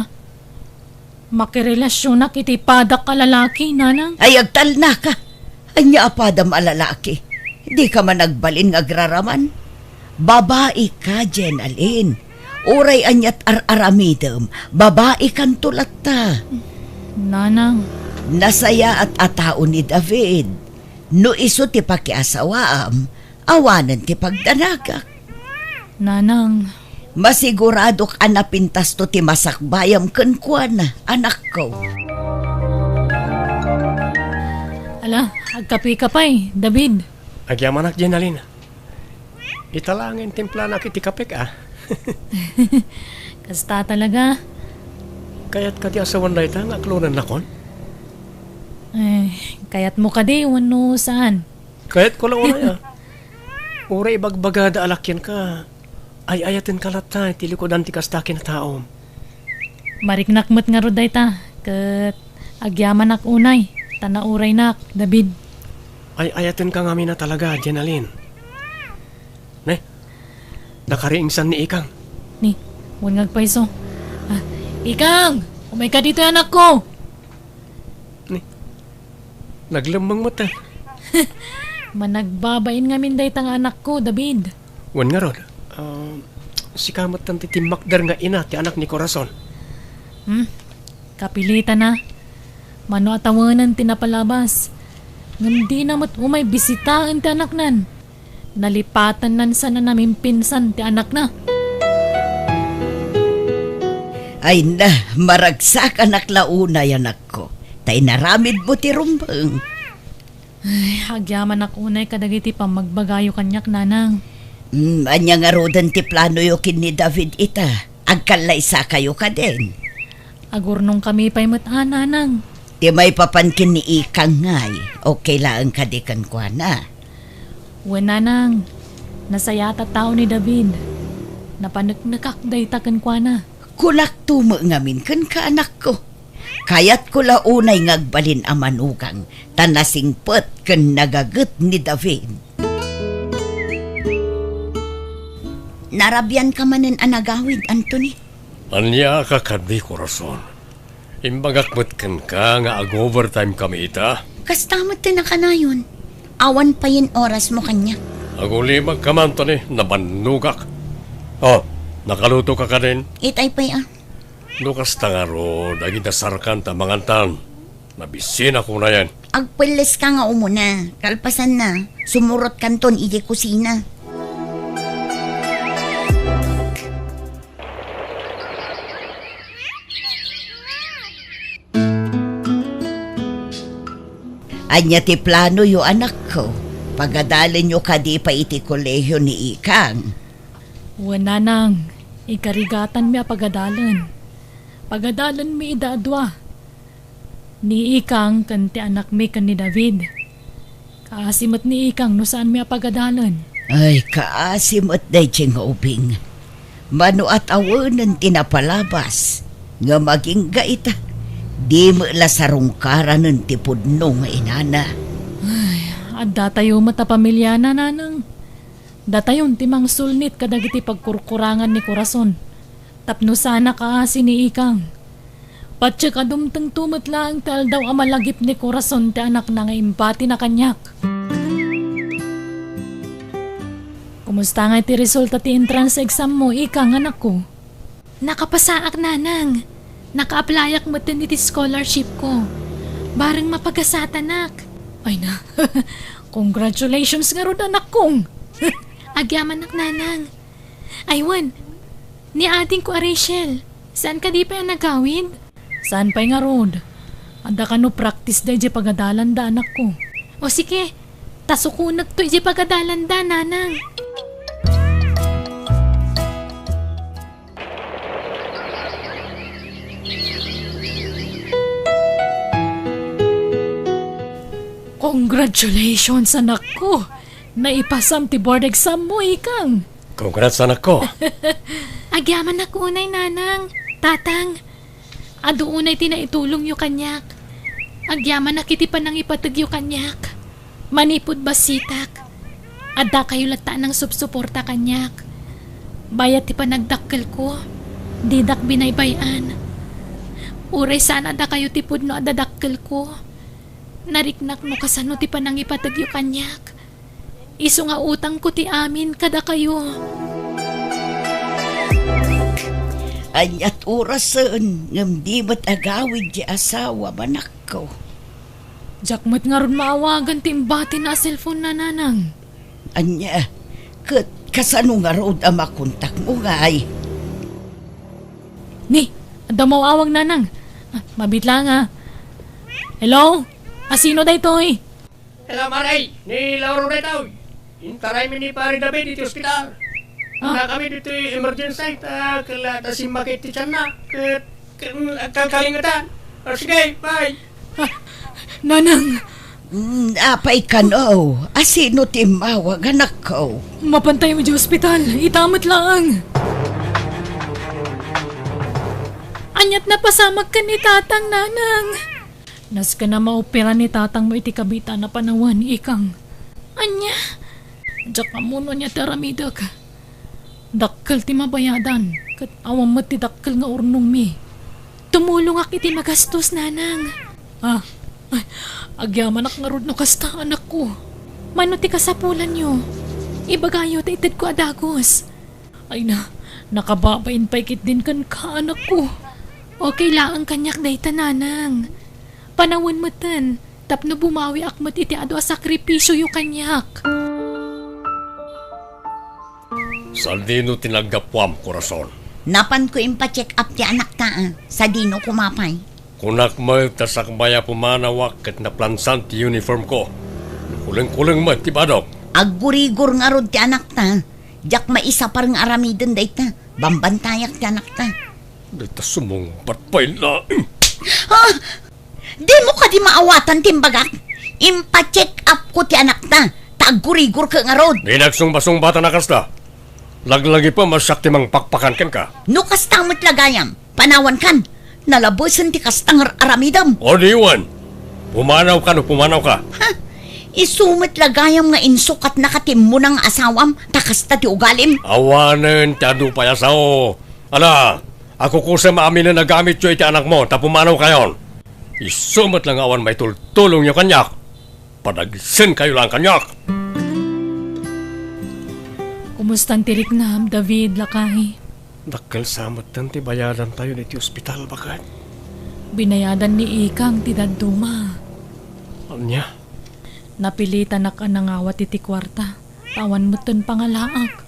Makirelasionak iti padak a lalaki, nanang? Ay, agtalnaka! Ania a padam a lalaki? Dika man agbalin nga agraraman? Babaika, Jenalyn. Uray aniat ar-aramidem, babaikanto latta. Nanang. Nasayaat a tao ni David. No isu ti pakiasawaam, awanen ti pagdanagak. Nanang. Masiguradok a napintasto ti masakbayam kenkuana, anakko. Ala, agkapeka pay, David. Agyamanak, Jenalyn. Ita laeng nga intimplanak iti kapek, a. Kasta talaga. Kayat kadi a sawen dayta nga aklonennakon? Eh, kayatmo kadi wenno saan? Kayatko la unay, a. Uray ibagbagada a lakianka, ay-ayatenka latta iti likudan ti kasta a kinataom. Mariknak met ngarud dayta, ket agyamanak unay, ta nauraynak, David. Ay-ayatenka ngamin a talaga, Jenalyn. Ne? Nakariingsan ni Ikang. Ni, wen nga agpayso. Ah, Ikang! Umayka ditoy, anakko! Ni, naglemmeng met, a. Managbabain ngamin dayta nga anakko, David. Wen ngarud, ah, sika met ti timmakder nga ina ti anak ni Corazon. Hmm? Kapilitan a. Mano a tawenen ti napalabas. Ngem dina met umay bisitaen ti anaknan. Nalipatannan sana namimpinsan ti anakna. Ay na, maragsakanak la unay, anakko, ta inaramidmo ti rumbeng. Ay, agyamanak unay kadagiti pammagbagayo kaniak, nanang. Mm, ania ngaruden ti planoyo ken ni David ita? Agkallaysakayo kadin? Agurnongkami pay met a, nanang. Ti maipapan ken ni Ikang ngay, okay laeng kadi kenkuana? Wen, nanang. Nasayaat a tao ni David. Napaneknekak dayta kenkuana. Kunakto met ngamin kenka, anakko. Kayatko la unay nga agbalin a manugang, ta nasingpet ken nagaget ni David. Narabianka manen a nagawid, Anthony? Ania ka kadi, Corazon? Imbagak met kenka nga ag-overtime kami ita. Kasta met ti nakanayon. Awan payen orasmo kaniak. Agulimagka man, Anthony, nabannogak. Oh, nakalutoka kadin? Itay pay a. No kasta ngarud, agidasarkan ta mangantan. Mabisinak unayen. Agpelleska nga umuna. Kalpasanna, sumurotkanton idiay kusina. Ania ti planoyo, anakko? Pagadalenyo kadi pay iti kolehio ni Ikang? Wen, nanang, ikarigatanmi a pagadalen. Pagadalenmi ida a dua. Ni Ikang ken ti anakmi ken ni David. Kaasi met ni Ikang no saanmi a pagadalen. Ay, kaasi met daydiay nga ubing. Mano a tawenen ti napalabas, ngem agingga ita, di met la sarungkaranen ti pudno nga inana. Ay, addatayo met a pamiliana, nanang. Datayon ti mangsulnit kadagiti pagkurkurangan ni Corazon. Tapno saan a kaasi ni Ikang. Patiek a dumtengto met laeng ti aldaw a malagip ni Corazon ti anakna nga impatina kaniak. Kumusta ngay ti resulta ti entrance exam mo, Ikang, anakko? Nakapasaak, nanang. Naka-applyak metten iti scholarship ko. Bareng mapagasatanak. Ay na. Congratulations ngarud, anakko. Agyamanak, nanang. Ay wen, ni adingko a Rachel, saan kadi pay a nagawid? Saan pay ngarud? Adda kano practice daydiay pagadalanda, anakko. O sige, ta sukonekto idiay pagadalanda, nanang. Congratulations, anakko! Naipasam ti board exam mo, Ikang. Congrats, anakko. Agyamanak unay, nanang, tatang. Adu unay ti naitulongyo kaniak. Agyamanak iti panangipategyo kaniak. Manipud bassitak, addakayo latta a nangsupsuporta kaniak. Bayat ti panagdakkelko, didak binaybay-an. Uray saan a dakayo ti pudno a dadakkelko, nariknak no kasano ti panangipategyo kaniak. Isu nga utangko ti amin kadakayo. Ania't orasen ngem di met agawid ti asawam, anakko? Diak met ngarud maawagan ti imbatina a cellphone na, nanang. Ania, ket kasano ngarud a makontakmo ngay? Ni, adda maawag, nanang. Ah, mabit lang, ah. Hello? Asino daytoy? Hello, Mare. Ni Lauro daytoy. Intaraymi ni Pare David iti ospital. Ah. Nakami ditoy emergency ta kella ta simmakit ti tianna. Ket, ket, kalkalingetan. O, sige, bye. Ah, nanang. Mm, apay kano? Asino ti immawag, anakko? Mapantayo iti ospital. Ita met laeng. Ania't napasamak ken ni tatang, nanang? Nasken a maopera ni tatangmo iti kabitana panawen, Ikang. Ania? Diak ammo no ania ti aramidek. Dakkel ti mabayadan, ket awan met ti dakkel nga urnongmi. Tumulongak iti magastos, nanang. Ah, ay, agyamanak ngarud no kasta, anakko. Mano ti kasapulanyo? Ibagayo ta itedko a dagus. Ay na, nakababain pay ketdin kenka, anakko. Okay laeng kaniak dayta, nanang. Panawen metten, tapno bumawiak met iti adu a sakripisioyo kaniak. Sadino ti naggapuam, Corazon? Napanko impa-check up ti anakta, a. Sadino koma pay? Kunak met ta sakbay a pumanawak ket naplansan ti uniformko. Kulengkuleng met ti badok. Aggurigor ngarud ti anakta. Diak maisapar nga aramiden dayta. Bambantayak ti anakta. Dayta sumungbat pay laeng. Ah! Dimo kadi maawatan ti imbagak? Impa-check up ko ti anakta. ta aggurigorka ngarud. Di nagsungbasungbatan a kasta. Laglagipem a siak ti mangpakpakan kenka. No kasta met la gayam, panawankan. Nalabesen ti kasta nga ar-aramidem. O di wen, pumanawka no pumanawka. Ha? Isu met la gayam nga insukatnaka ti immuna nga asawam, ta kasta ti ugalim? Awanen ti adu pay a sao. Ala, akukusem aminen a gamityo iti anakmo, ta pumanawkayon. Isu met la nga awan maitultulongyo kaniak. Padagsenkayo laeng kaniak. Kumustan ti riknam, David, lakay? Dakkel sa metten ti bayadantayo iti ospital, baket. Binayadan ni Ikang ti dadduma. Ania? Napilitanak a nangawat iti kuarta, ta awan metten pangalaak.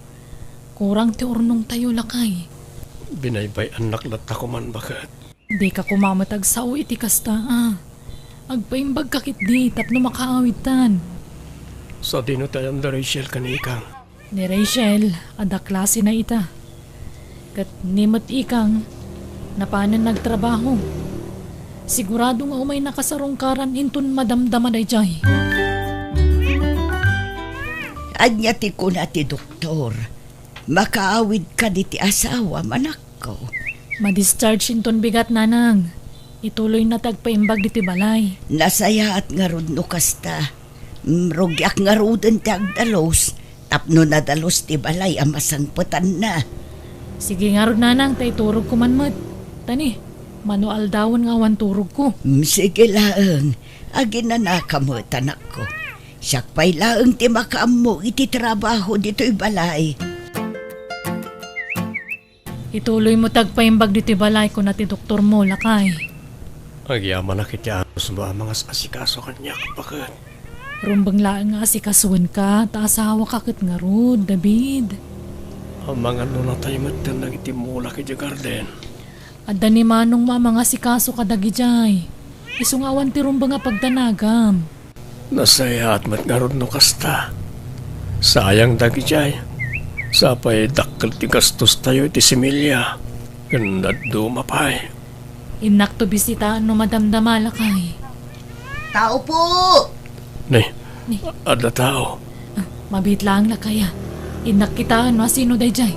Kurang ti urnongtayo, lakay. Binaybay-annak latta koman, baket. Dika koma met agsao iti kasta, a. Agpaimbagka ketdi tapno makaawidtan. Sadino ti ayan da Rachel ken ni Ikang? Ni Rachel, adda klasena ita. Ket ni met Ikang, napanen nagtrabaho. Sigurado nga umaynaka sarungkaran inton madamdama daydiay. Ania ti kuna ti doktor? Makaawidka ditoy asawam, anakko. Ma-discharge inton bigat, nanang. Ituloyna ti agpaimbag ditoy balay. Nasayaat ngarud no kasta. Mm, rugiak ngaruden ti agdalus, tapno nadalus ti balay a masangpetanna. Sige ngarud, nanang, ta iturogko man met. Tani, mano aldawen nga awan turogko. Mm, sige laeng, aginanaka met, anakko. Siak pay laeng ti makaammo iti trabaho ditoy balay. Ituloymo ti agpaimbag ditoy balay, kuna ti doktormo, lakay. Agyamanak iti anusmo a mangas-asikaso kaniak, baket. Rumbeng laeng nga asikasuenka, ta asawaka ket ngarud, David. Amangan no natay metten dagiti mulak idiay garden. Adda ni manongmo a mangasikaso kadagidiay. Isu nga awan ti rumbeng a pagdanagam. Nasayaat met ngarud no kasta. Sayang dagidiay. Sapay dakkel ti gastostayo iti similya. Ken dadduma pay. Innakto bisitaen no madamdama, lakay. Tao po! Ni, Ni. Adda tao. Ah, mabiit laeng, lakay, a. Innak kitaen no asino daydiay.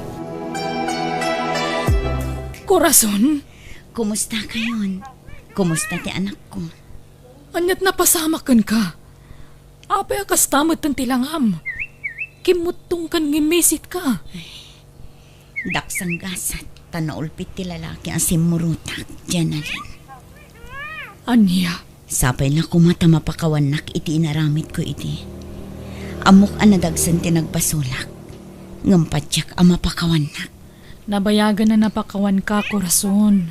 Corazon? Kumustakayon? Kumusta ti anakko? Aniat napasamak kenka? Apay a kasta metten ti langam? Kimmuttongkan ngem misitka. Dak sanggasat, ta naulpit ti lalaki a simmurotak, Jenalyn. Ania? Sapay la koma ta mapakawannak iti inaramidko idi. Ammok a nadagsen ti nagbasolak, ngem patiek a mapakawannak. Nabayagen a napakawanka, Corazon.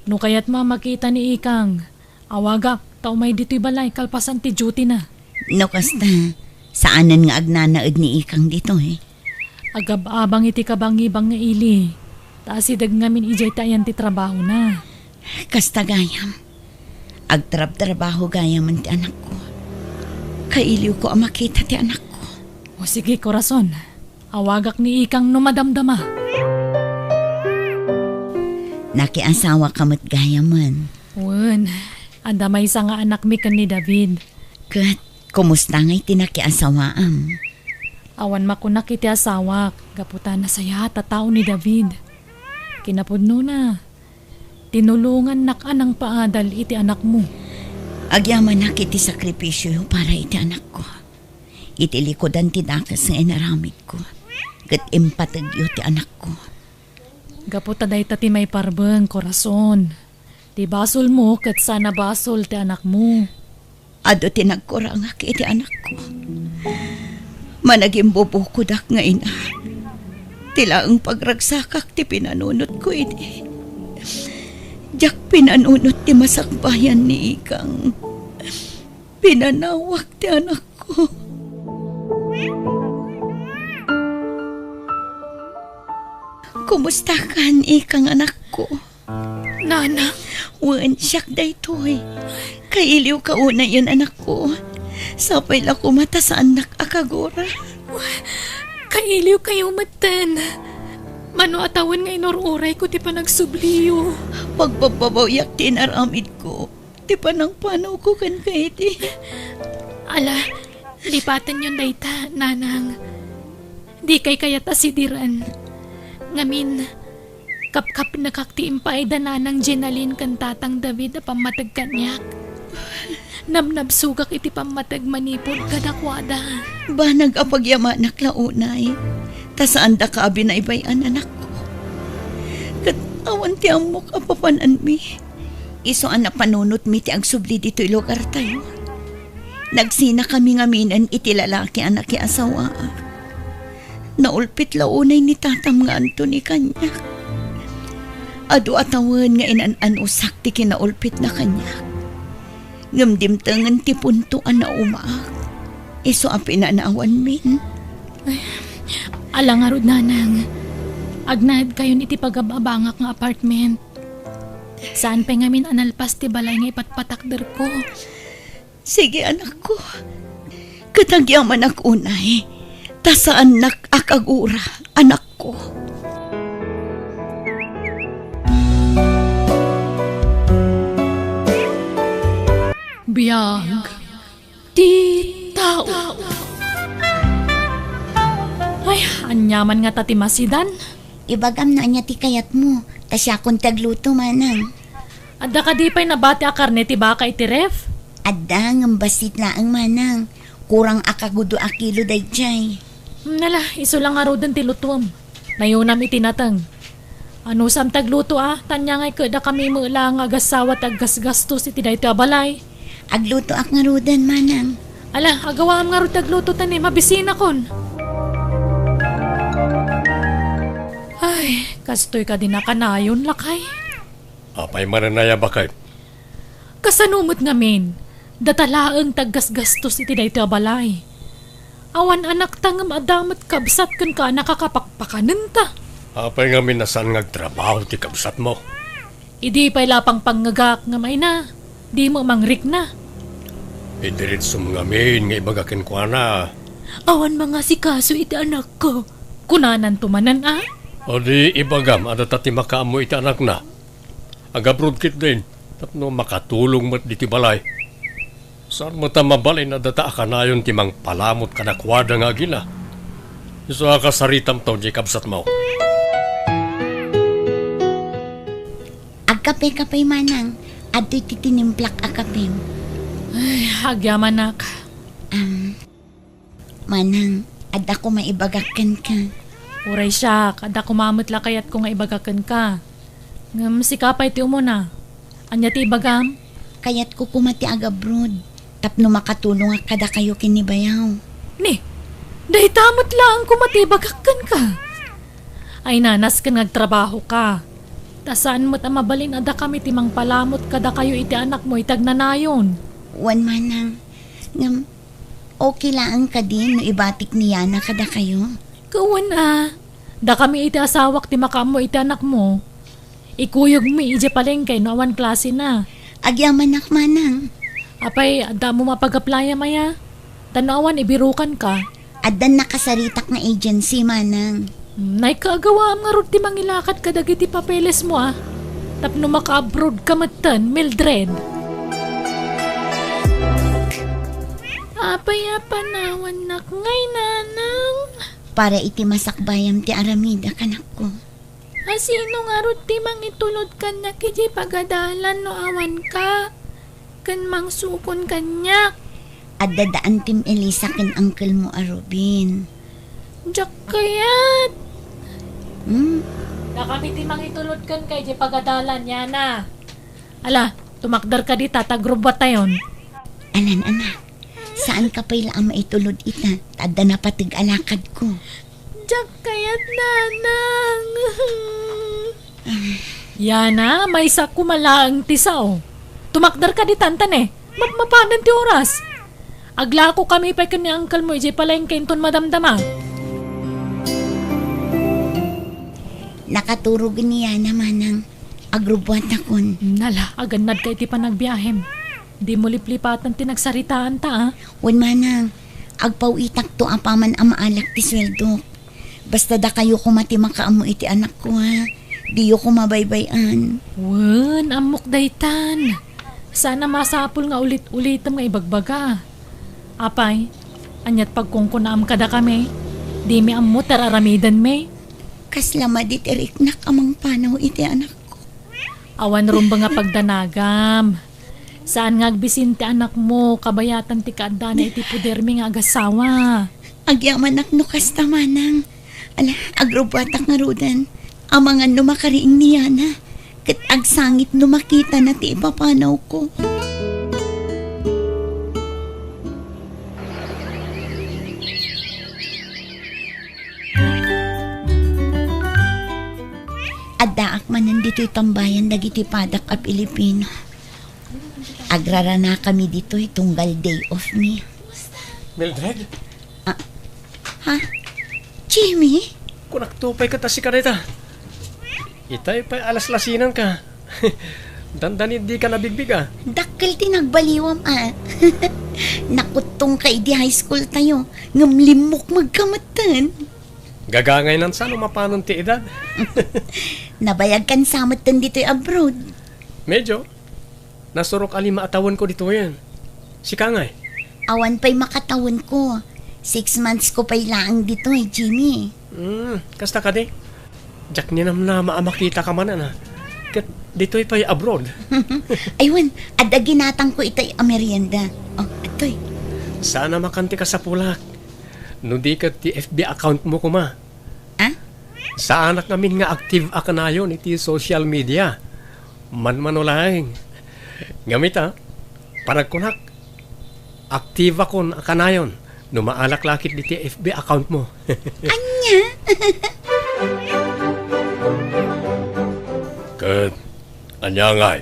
No kayatmo a makita ni Ikang, awagak ta umay ditoy balay kalpasan ti duty-na. No kasta, saanen nga agnanaed ni Ikang ditoy. Agab-abang iti kabangibang nga ili, ta asideg ngamin idiay ti ayan ti trabahona. Kasta gayam. Agtrabtrabaho gayamen ti anakko. Kailiwko a makita ti anakko. O sige, Corazon. Awagak ni Ikang no madamdama. Nakiasawaka met gayamen. Wen, adda maysa nga anakmi ken ni David. Ket, kumusta ngay ti nakiasawaam? Awan makunak iti asawak, gapu ta nasayaat a tao ni David. Kinapudnona, tinulongannak a nangpaadal iti anakmo. Agyamanak iti sakripisioyo para iti anakko. Iti likudan ti dakes nga inaramidko, ket impategyo ti anakko. Gapu ta dayta ti maiparbeng, Corazon. Ti basolmo ket sana basol ti anakmo. Adu ti nagkurangak iti anakko. Managimbubukodak nga ina. Ti laeng pagragsakak ti pinanunotko idi. Diak pinanunot ti masakbayan ni Ikang. Pinanawak ti anakko. Kumustakan, Ikang, anakko? Nana? Wen, siak daytoy. Kailiwka unayen, anakko. Sapay la koma ta saannak a kagura. Kailiwkayo metten. Mano a tawen nga inur-urayko ti panagsubliyo. Pagbabbabawiak ti inaramidko. Ti panangpanawko kenka idi. Ala, Lipatenyon dayta, Nanang. Dikay kayat a sidiren. Ngamin, kapkapnekak ti impaay da Nanang Jenaline ken Tatang David a pammateg kaniak. Nabnabsogak iti pammateg manipud kadakuada. Banag a pagyamanak la unay, ta saandaka a binaybay-an, anakko. Ket awan ti ammok a papananmi. Isu a napanunotmi ti agsubli ditoy lugartayo. Nagsinakami ngaminen iti lalaki a nakiasawaak. Naulpit la unay ni tatam nga Anthony kaniak. Adu a tawen nga inan-anusak ti kinaulpitna kaniak. Ngem dimtengen ti punto a naumaak. Isu a pinanawanmin. Ala ngarud, Nanang. Agnaedkayon iti pagab-abangak nga apartment. Saan pay ngamin a nalpas ti balay nga ipatpatakderko. Sige, anakko. Ket agyamanak unay, ta saannak a kagura, anakko. Biag ti tao. Ay, aniaman ngata ti masidan. Ibagam no ania ti kayatmo, ta siakon ti agluto, Manang. Adda kadi pay nabati a karne ti baka iti ref? Adda, ngem bassit laeng, Manang. Kurang a kagudo a kilo daydiay. Hmm, nala, isu la ngaruden ti lutuem. Nayunam iti nateng. Anusam ti agluto a, ta ania ngay ket dakami met la nga agassawa ti aggasgastos iti daytoy a balay. Aglutoak ngaruden, Manang. Ala, agawaam ngarud ti agluto ta ni mabisinakon. Ay, kastoy kadi nakanayon, lakay. Apay manen aya, baket? Kasano met ngamin? Data laeng ti aggasgastos iti daytoy a balay. Awan anakta ngem adda met kabsat ken kanak a kapakpakanenta. Apay ngamin a saan nga agtrabaho ti kabsatmo? Idi pay la pangpangngegak ngem ayna, dimo mangrikna. Idiretsom ngamin nga ibaga kenkuana. Awan mangasikaso iti anakko. Kunananto manen a? O di ibagam a data ti makaammo iti anakna. Agabroad ketdin tapno makatulong met ditoy balay. Saan met a mabalin a data a kanayon ti mangpalamut kadakuada nga agila. Isu a kasaritamto diay kabsatmo. Agkape-kape, Manang. Adtoy ti tinimplak a kapem. Ay, agyamanak. Am, Manang, adda koma ibagak kenka. Uray siak, adda koma met la kayatko nga ibagak kenka. Ngem sika pay ti umuna. Ania ti ibagam? Kayatko koma ti agabroad tapno makatulongak kadakayo ken ni bayaw. Ni, dayta met laeng koma ti ibagak kenka. Ay, nasken nga agtrabahoka. Ta saan met a mabalin a dakami ti mangpalamut kadakayo iti anakmo iti agnanayon. Wen, Manang. Ngem, okay laeng kadi no ibatik ni Yana kadakayo? Ket wen a, dakami iti asawak ti makaammo iti anakmo. Ikuyogmi idiay palengke no awan klasena. Agyamanak, Manang. Apay, adda ammom a pagaplayam aya? Ta no awan, ibirukanka. Addan nakasaritak nga agency, Manang. Hmm, nay, kaagawaam ngarud ti mangilakad kadagiti papelesmo a. Tapno maka-abroad ka metten, Mildred. Apay a panawannak ngay, Nanang? Para iti masakbayam ti aramid a kanakko. A sino ngarud ti mangitulod kaniak idiay pagadalan no awanka ken mangsukon kaniak? Adda da Antim Elisa ken uncle mo a Ruben. Diak kayat. Hmm? Dakami ti mangitulod kenka idiay pagadalan, Yana. Ala, tumakder ka dita, ta agrubbuattayon. Anan, anak. Saanka pay la a maitulod ita, ta adda napateg a lakadko. Diak kayat, Nanang. Yana, maysa koma laeng ti sao. Tumakder ka ditan, ta ne, mapmapadan ti oras. Aglako kami pay ken ni uncle mo idiay palengke inton madamdama. Nakaturogen ni Yana, Manang. Agrubbuatakon. Nala, agannadka iti panagbiahem. Dimo liplipatan ti nagsaritaanta, a? Wen, Manang, agpaw-itakto apaman a maalak ti sueldok. Basta dakayo koma ti makaammo iti anakko, a. Diyo koma baybay-an. Wen, ammok daytan. Saan a masapul nga ulit-ulitem nga ibagbaga. Apay, Ania't pagkunkunaam kadakami? Dimi ammo ti ar-aramidenmi. Kasla madi ti riknak a mangpanaw iti anakko. Awan rumbeng a pagdanagam. Saan nga agbisin ti anakmo, kabayatan ti kaaddana iti podermi nga agasawa. Agyamanak no kasta, manang. Ala, agrubbuatak ngaruden. Amangan no makariing ni Yana, ket agsangit no makitana ti ipapanawko. Addaak manen ditoy tambayan dagiti padak a Pilipino. Agraranakami ditoy tunggal day off mi. Mildred? Ah, ha? Jimmy? Kunakto pay ket a sika dayta. Itay pay a laslasinanka. Dandani dika nabigbig a. Dakkel ti nagbaliwam a. Nakuttongka idi high school tayo, ngem limmukmegka metten. Gagangaynan sa no mapanon ti edad. Nabayagkan sa metten ditoy abroad. Medyo. Nasurok a lima a tawenko ditoyen. Sika ngay? Awan pay makatawenko. Six months ko pay laeng ditoy, Jimmy. Hmm, kasta kadi? Diak ninamnama a makitaka manen a. Ket ditoy pay abroad. Ay wen, adda ginatangko itay a merienda. Oh, adtoy. Saan a makan ti kasapulak. No di ket ti F B account mo koma. Ah? Saanak ngamin nga active a kanayon iti social media. Manmano laeng. Ngem ita, panagkunak, active akon a kanayon no maalak lakit diti F B account mo. Ania? Ket ania ngay?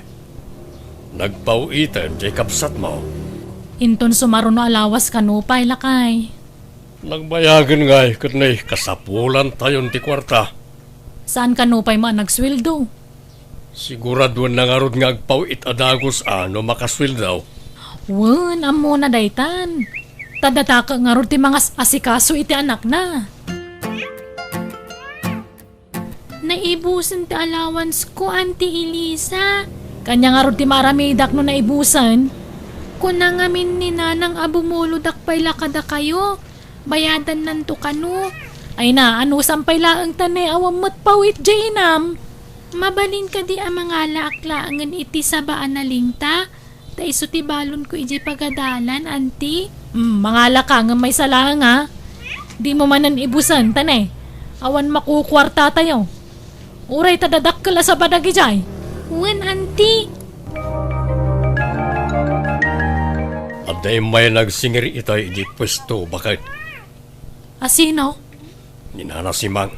Nagpaw-iten diay kabsatmo? Inton sumaruno a lawas kano pay, lakay. Nagbayagen ngay ket nay kasapulantayon ti kuarta. Saan kano pay met a nagsueldo? Siguraduenna ngarud nga agpaw-it a dagus a no makasueldo. Wen, ammona daytan. Ta dataka ngarud ti mangas-asikaso iti anakna. Naibusen ti allowance ko, Auntie Elisa. Kania ngarud ti maaramidak no naibusen? Kuna ngamin ni Nanang a bumulodak pay la kadakayo. Bayadannanto kano. Ay na, anusan pay laeng ta ne, awan met paw-it diay inam. Mabalin kadi a mangalaak laengen iti saba a naling ta? Ta isu ti balonko idiay pagadalan, Auntie. Mm, mangalaka ngem maysa laeng, a. Dimo manen ibusen, ta ne, awan makukuartatayo. Uray ta dadakkel a saba dagidiay. Wen, Auntie. Adda immay nagsingir itay idiay puesto, baket. A sino? Ni Nana Simang.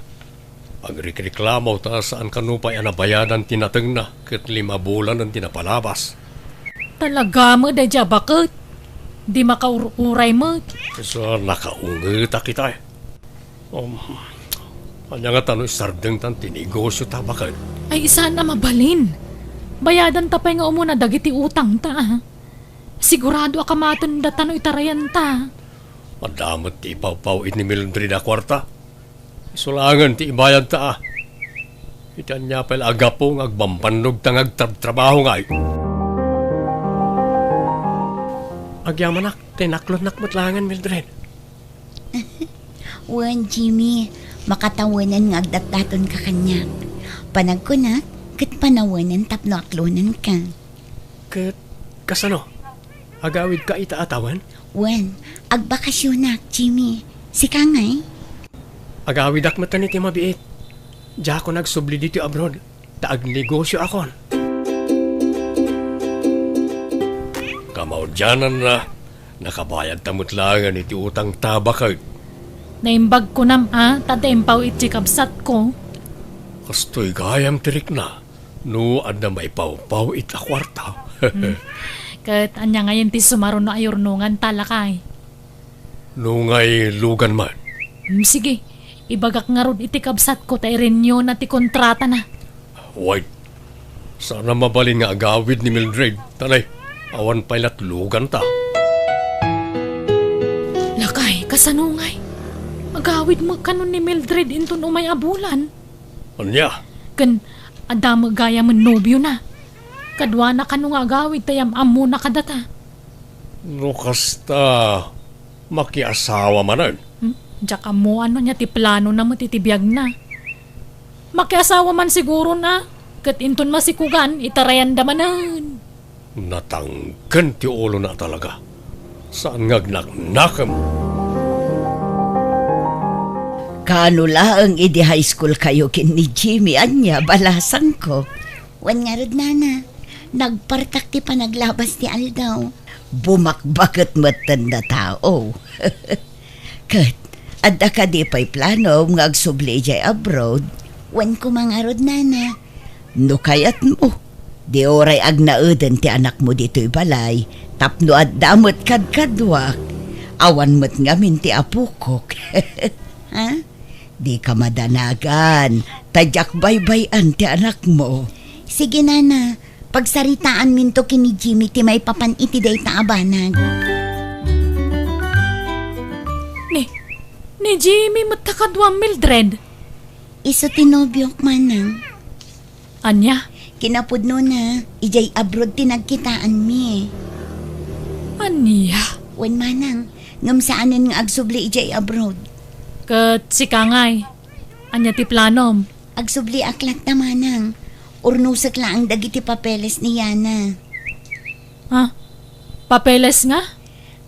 Agrikreklamo ta saan kano pay a nabayadan ti natengna ket lima bulanen ti napalabas. Talaga met daydiay a baket? Di makaur-uray met. Sa nakaungetak itay. Um, ania ngata no isardengtan ti negosio ta baket? Ay, saan a mabalin. Bayadanta pay nga umuna dagiti utangta, a. Sigurado a kamatenda ta no itarayanta. Adda met ti ipawpaw-it ni Mildred a kuarta. Isu laengen ti ibayadta, a. Iti ania pay la a gapu nga agbambannogta nga agtrabtrabaho ngay? Agyamanak, ta inaklonnak met laengen, Mildred. Wen, Jimmy, makatawenen nga agdatdatonka kaniak. Panagkunak, ket panawenen tapno aklonenka. Ket kasano? Agawidka ita a tawen? Wen, agbakasionak, Jimmy. Sika ngay? Agawidak metten iti mabiit. Diakon agsubli ditoy abroad, ta agnegosioakon. Kamaudiananna, nakabayadta met laengen iti utangta, baket. Naimbag kunam a, ta adda impaw-it ti kabsatko. Kastoy gayam ti rikna. No adda maipawpaw-it a kuarta. Hmm. Ket ania ngayen ti sumaruno a yurnonganta, lakay? No ngay lugan man. Hmm, sige. Ibagak ngarud iti kabsatko ta i-renew-na ti kontratana. Wait. Saan a mabalin nga agawid ni Mildred, ta ne, awan pay lat luganta. Lakay, kasano ngay? Agawid met kano ni Mildred inton umay a bulan? Ania? Ken adda met gayamen nobiona. Kaduana kano nga agawid ta yam-ammona kadata. No kasta, Makiasawa manen. Hmm? Diak ammoan no ania ti planona met iti biagna. Makiasawa man sigurona, ket inton masikugan, itarayanda manen. Natangken ti ulona talaga. Saan nga agnaknakem. Kaano laeng idi high school kayo ken ni Jimmy, ania, balasangko? Wen ngarud, nana, nagpartak ti panaglabas ti aldaw. Bumakbaket metten a tao. Ket, adda kadi pay planom nga agsubli idiay abroad? Wen koma ngarud, nana. No kayatmo, di uray agnaeden ti anakmo ditoy balay, tapno adda met kadkaduak, awan met ngamin ti apokok. Ha? Dika madanagan, ta diak baybay-an ti anakmo. Sige, nana, pagsaritaanminto ken ni Jimmy ti maipapan iti dayta a banag. Ni, ni Jimmy met ta kaduam, Mildred? Isu ti nobiok, manang. Ania? Kinapudnona, idiay abroad ti nagkitaanmi. Ania? Wen, manang, ngem saanen nga agsubli idiay abroad. Ket sika ngay, ania ti planom? Agsubliak latta, manang. Urnosek laeng dagiti papeles ni Yana. Ha? Papeles nga?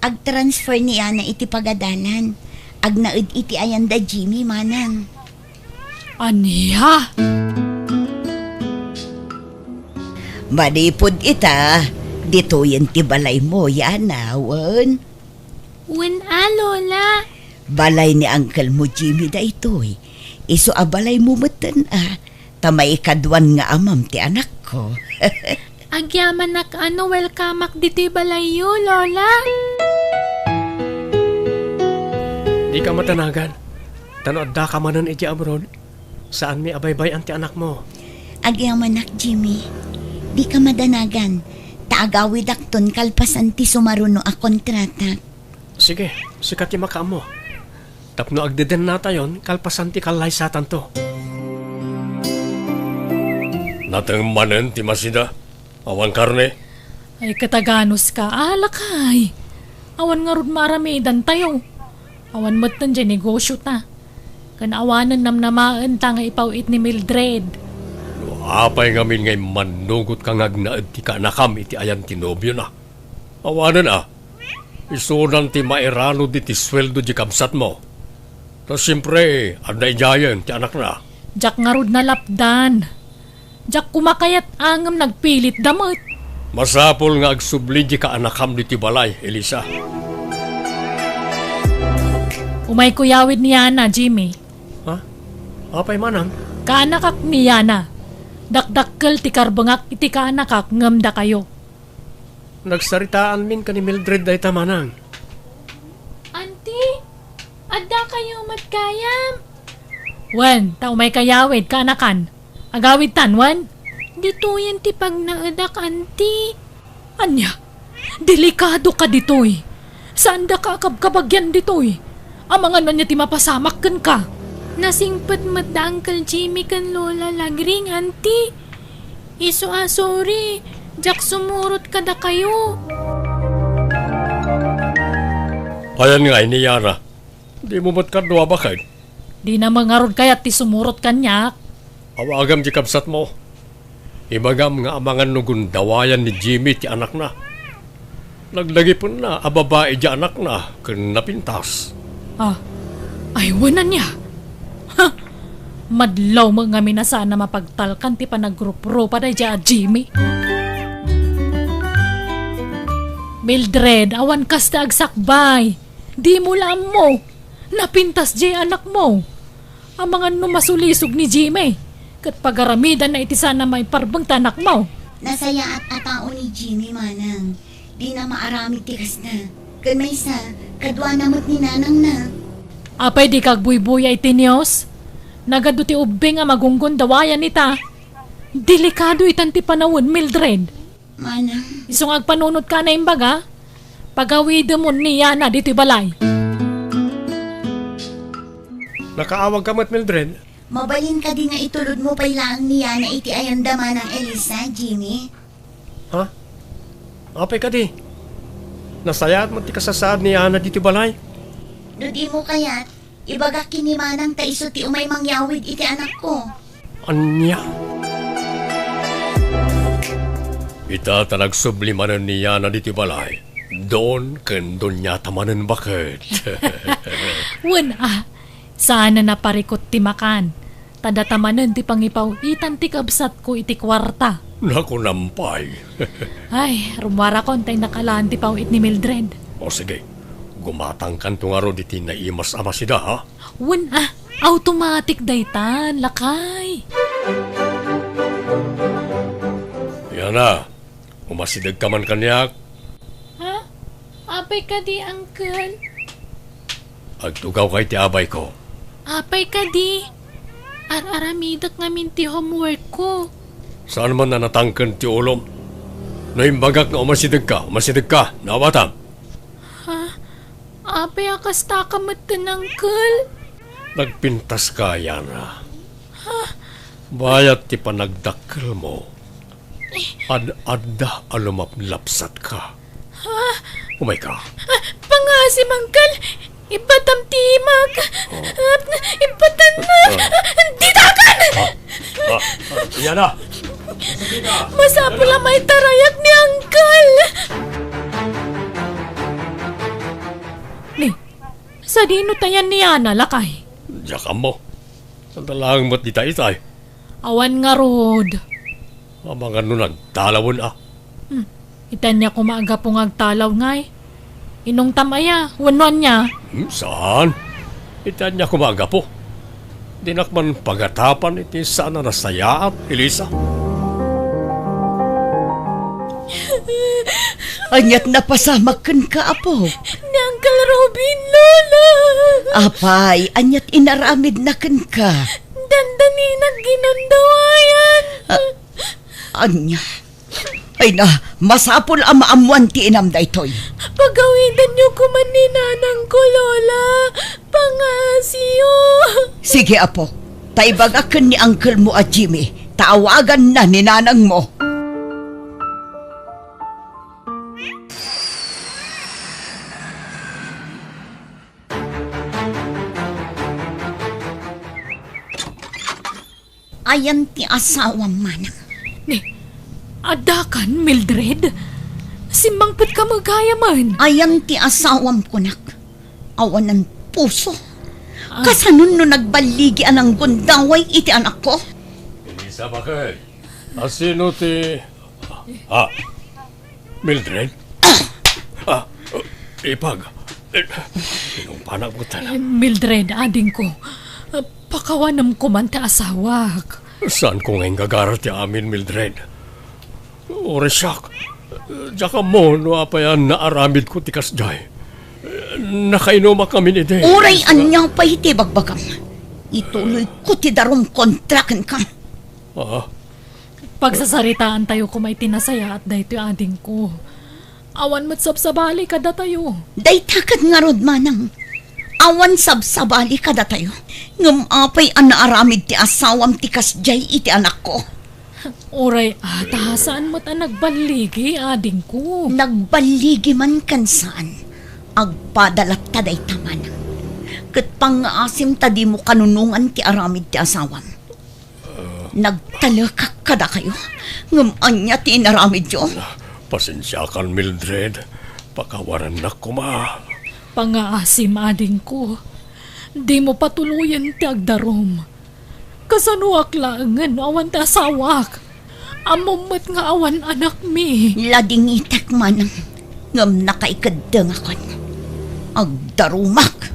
Agtransfer ni Yana iti pagadalan. Agnaed iti ayanda Jimmy, manang. Ania? Manipud ita, ditoyen ti balaymo, Yana, wen? Wen a, Lola. Balay ni uncle mo Jimmy daytoy. Isu a balaymo metten a, ta maikaduan nga amam ti anakko. Agyamanak a no welcomeak ditoy balayyo, Lola. Dika madanagan, ta no addaka manen idiay abroad, saanmi a baybay-an ti anakmo. Agyamanak, Jimmy. Dika madanagan, ta agawidakton kalpasan ti sumaruno a kontratak. Sige, sika ti makaammo. Tapno agdedennatayon kalpasan ti kallaysatanto. Nateng manen ti masida. Awan karne? Ay, kataganos ka, alakay. Awan ngarud maaramidantayo. Awan metten diay negosiota. Ken awanen namnamaenta nga ipaw-it ni Mildred. No apay ngamin nga immannugotka nga agnaed ti kaanakam iti ayan ti nobiona? Awanen a, isunan ti mairanud iti sueldo di kabsatmo. Ta siempre, adda idiayen ti anakna. Diak ngarud nalapdan. Diak koma kayat a ngem nagpilitda met. Masapul nga agsubli di kaanakam ditoy balay, Elisa. Umayko yawid ni Yana, Jimmy. Ha? Apay manang? Kaanakak ni Yana. Dakdakkel ti karbengak iti kaanakak ngem dakayo. Nagsaritaanmin ken ni Mildred dayta, manang. Auntie, addakayo met gayam? Wen, ta umayka yawid, kaanakan. Agawidtan, wen? Ditoyen ti pagnaedak, auntie. Ania? Delikado ka ditoy. Saandaka a kabkabagian ditoy. Amangan ania ti mapasamak kenka. Nasingpet met da Uncle Jimmy ken Lola Lagring, auntie. Isu a sorry, diak sumurot kadakayo. Ayan nga ni Yana. Dimo met kadua baket? Dina met ngarud kayat ti sumurot kaniak. Awagam ti kabsatmo. Ibagam nga amangan no gundawayan ni Jimmy ti anakna. Nagdagipenna a babai ti anakna ken napintas. Ah, ay, wen ania? Ha? Madlaw met ngamin a saan a mapagtalkan ti panagruprupa daydiay a Jimmy. Mildred, awan kasta agsakbay. Dimo la ammo. Napintas diay anakmo. Amangan no masulisog ni Jimmy, ket pagaramidanna iti saan a maiparbeng ti anakmo. Nasayaat a tao ni Jimmy, manang. Dina maaramid ti kasta. Ken maysa, kaduana met ni nanangna. Apay dika agbuybuya iti news? Nagadu ti ubbing a magunggundawayan ita. Delikado itan ti panawen, Mildred. Manang. Isu nga agpanunotka a naimbag, a? Pagawidemon ni Yana ditoy balay. Nakaawagka met, Mildred? Mabalin kadi nga itulodmo pay laeng ni Yana iti ayanda, Manang Elisa, Jimmy? Ha? Apay kadi? Nasayaat met ti kasasaad ni Yana ditoy balay? No dimo kayat, ibagak ken ni Manang ta isu ti umay mangyawid iti anakko. Ania? Ita ta nagsubli manen ni Yana ditoy balay. Don ken doniata manen baket. Wen a, saan a naparikut ti makan. Ta data manen ti pangipaw-itan ti kabsatko iti kuarta. Nakunam pay. Ay, rummuarakon ta innak alaen ti paw-it ni Mildred. O sige, gumatangkanto ngarud iti naimas a masida, ha? Wen a, automatic daytan, lakay. Yana, umasidegka man kaniak. Ha? Apay kadi, Uncle? Agtugawka iti abayko. Apay kadi? Ar-aramidek ngamin ti homeworkko. Saan man a natangken ti ulom? No imbagak nga umasidegka, umasidegka, naawatam. Ha? Apay a kasta ka metten, Uncle? Nagpintaska, Yana. Ha? Bayat ti panagdakkelmo. Ad-adda a lumaplapsatka. Ha? Umayka. Ah, pangaasim, Uncle. Ibbatam ti imak. Oh. Ah, ibbatam na. Ah. Ditakan! Ah, ah, ah, Yana. Masapul a maitarayak ni Uncle. Ni, sadino tayan ni Yana, lakay? Diak ammo. Saan ta laeng met dita itay? Awan ngarud. Amangan no nagtalawen a. Hmm. Iti ania koma a gapu nga agtalaw ngay? Inungtam aya, wenno ania? Hmm, saan? Iti ania koma a gapu? Dinak man pagatapan iti saan a nasayaat, Elisa. Aniat napasamak kenka, apo? Ni Uncle Robin, Lola! Apay, aniat inaramidna kenka? Dandaninak ginundawayan. Ah, ania? Ay na, masapul a maammuan ti inam daytoy. Pagawidanyo koma ni nanangko, Lola. Pangaasiyo. Sige, apo. Ta ibagak ken ni uncle mo a Jimmy, ta awaganna ni nanangmo. Ayan ti asawam, manang. Ni, addakan, Mildred? Simmangpetka met gayamen. Ayan ti asawam, kunak. Awanan puso. Ah. Kasanon no nagballigi a nanggundaway iti anakko? Elizabeth, asino ti, ah, Mildred? Ah, ipag. Eh, inungpanak met. Eh, Mildred, adingko. Ah, pakawanem koman ti asawak. Saanko nga inggagara ti amin, Mildred. Uray siak. Diak ammo no apay a naaramidko ti kasdiay. Nakainumak ngamin idi. Uray ania pay ti bagbagam. Ituloyko ti darum kontra kenka. Ah, Pagsasaritaantayo koma iti nasayaat daytoy, adingko. Awan met sabsabali kadatayo. Dayta ket ngarud, manang. Awan sabsabali kadatayo. Ngem apay a naaramid ti asawam ti kasdiay iti anakko? Uray a, ta saan met a nagballigi, adingko. Nagballigi man ken saan, agpada latta dayta, manang. Ket pangngaasim ta dimo kanunongan ti aramid ti asawam. Nagtalekak kadakayo, ngem ania ti inaramidyo? Pasensiakan, Mildred. Pakawarannak koma. Pangngaasim, adingko. Dimo patuloyen ti agdarum. Kasanoak laengen no awan ti asawak? Ammom met nga awan anakmi. Ladingitek, manang, ngem nakaikeddengakon. Agdarumak.